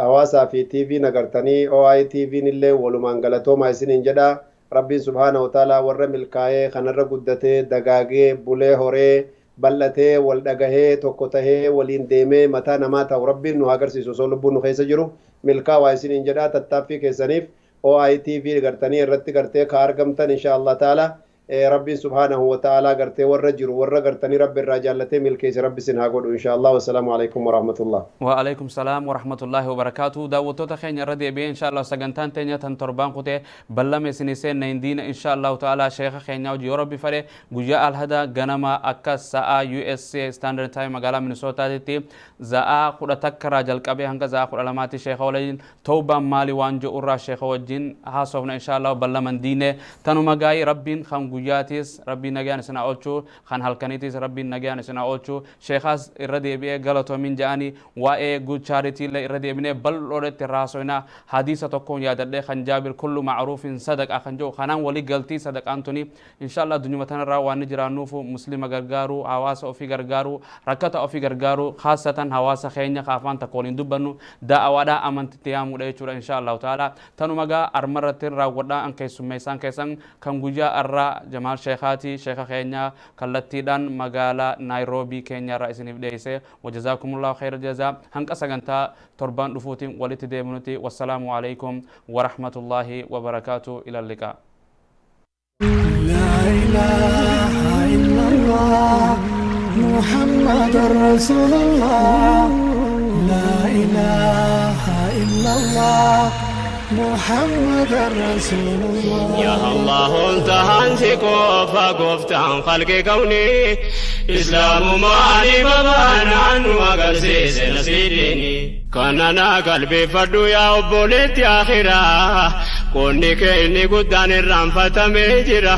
hawaasaa fi TV nagartanii OI TV'n illee walumaan galatooma isinin jedha. Rabbiin subhaana wa ta'ala warra milkaa'ee kanarra guddatee dagaagee bulee horee bal'atee wal dhagahee tokko tahee waliin deemee mataa namaa ta'u Rabbiin nu agarsiisu osoo lubbuun nu keessa jiru. Milkaa'aa isinin jedha. Tattaaffii keessaniif OI TV gartanii irratti gartee ka argamtan, insha Allah ta'ala, Rabbiin subhaanahu wa ta'ala gartee warra jiru, warra gartanii Rabbi irraa jaallatee milkeesse Rabbi isin haa godhu, insha Allah. Wassalaamu alaikum warahmatullah. وعليكم السلام ورحمة الله وبركاته. Daawwattoota keenya, irra deebi'ee إن شاء الله sagantaan teenya tan torbaan kutee ballama isinii seenna hin diina, إن شاء الله تعالى. Sheeka keenya hojii yoo Rabbi fedhe guyyaa alhada ganama akka sa'aa USA Standard Time magaalaa Minnesotaatitti za'aa 11 irraa jalqabee hanga za'aa 12tti sheeka waliin tawbaan maali waan jedhu irraa sheeka wajjin haasofna, إن شاء الله. Ballama hin diine tanuma gaa'ii Rabbiin kan Guyyaatiis Rabbiin nagayaan isin haa oolchu, kan halkaniitiis Rabbiin nagayaan isin haa oolchu. Sheekaas irra deebi'ee galatoomin ja'anii, waa'ee good charity illee irra deebinee bal'oodhetti irraa haasofna. Hadiisa tokkoon yaadadhee, kan Jaabir, "Kullu ma'ruufin sadaqa" kan jedhu kanaan walii galtii. Sadaqaan tuni inshallah addunyuma tanarraa waan ni jiraannuufu muslima gargaaruu, hawaasa ofii gargaaruu, rakkata ofii gargaaruu, khaasatan hawaasa keenya ka afaan takka waliin dubbannu da'awaadhaa amantitti yaamuudha jechuudha. Insha Allahu ta'ala tanuma gaa armarratti raawwadhaa. An keessummeessaan keessan kan guyyaa arraa Jamaal Sheekaati, sheeka keenya kallattiidhaan magaalaa Naayiroobii keenyarraa isiniif dhiyeesse. Wajazaakumullahu khayra jazaa. Hanqa sagantaa torbaan dhufuutiin walitti deebinuti, wassalaamu alaikum warahmatullaahi wabarakaatu. Ila liqaa. لا إله إلا الله محمد رسول الله. لا إله إلا الله محمد رسول الله. يا الله انتهان qofa gooftaan khalqi kawni islaamumaani babaanaan nu agarsiise nasiidini kana naa qalbeeffadhu yaa obboleetti akhiraa. Qonni kee inni guddaan irraanfatamee jira.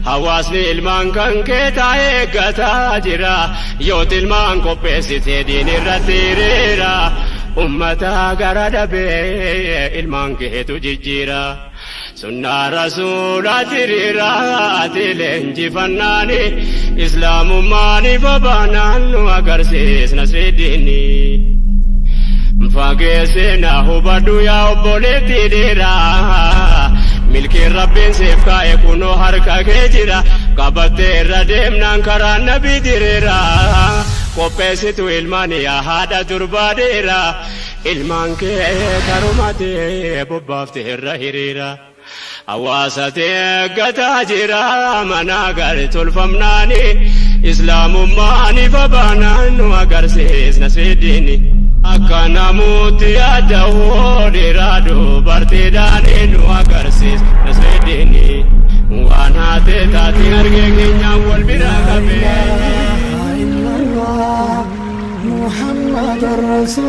Hawaasni ilmaan kan kee taa'ee eeggataa jira. Yooti ilmaan qopheessitee diin irratti hiriira, ummata gara dhabee ilmaan keetu jijjiira. Sunnaa rasuulaa hiriira ati leenjifannaani islaamummaani babaanaan nu agarsiisna sidiini. Fageessina hubadhu yaa obboleetti dhiiraa, milkiin Rabbiin siif kaa'e kunoo harka kee jira. Qabattee irra deemnaan karaa nabi diriira. Qopheessitu ilmaan yaa haadha durbaa dhiira, ilmaan kee karumatee bobbaafte irra hiriira. Hawaasa eeggataa jira mana gari tolfamnaani islaamummaani babaanaan nu agarsiisna sidiini. Akka namuutti yaada'uu dhiiraa dubartiidhaan nu agarsiisna sidiini. Waan haate taatiin argee keenyaan wal bira qabee. إلا الله محمد رسول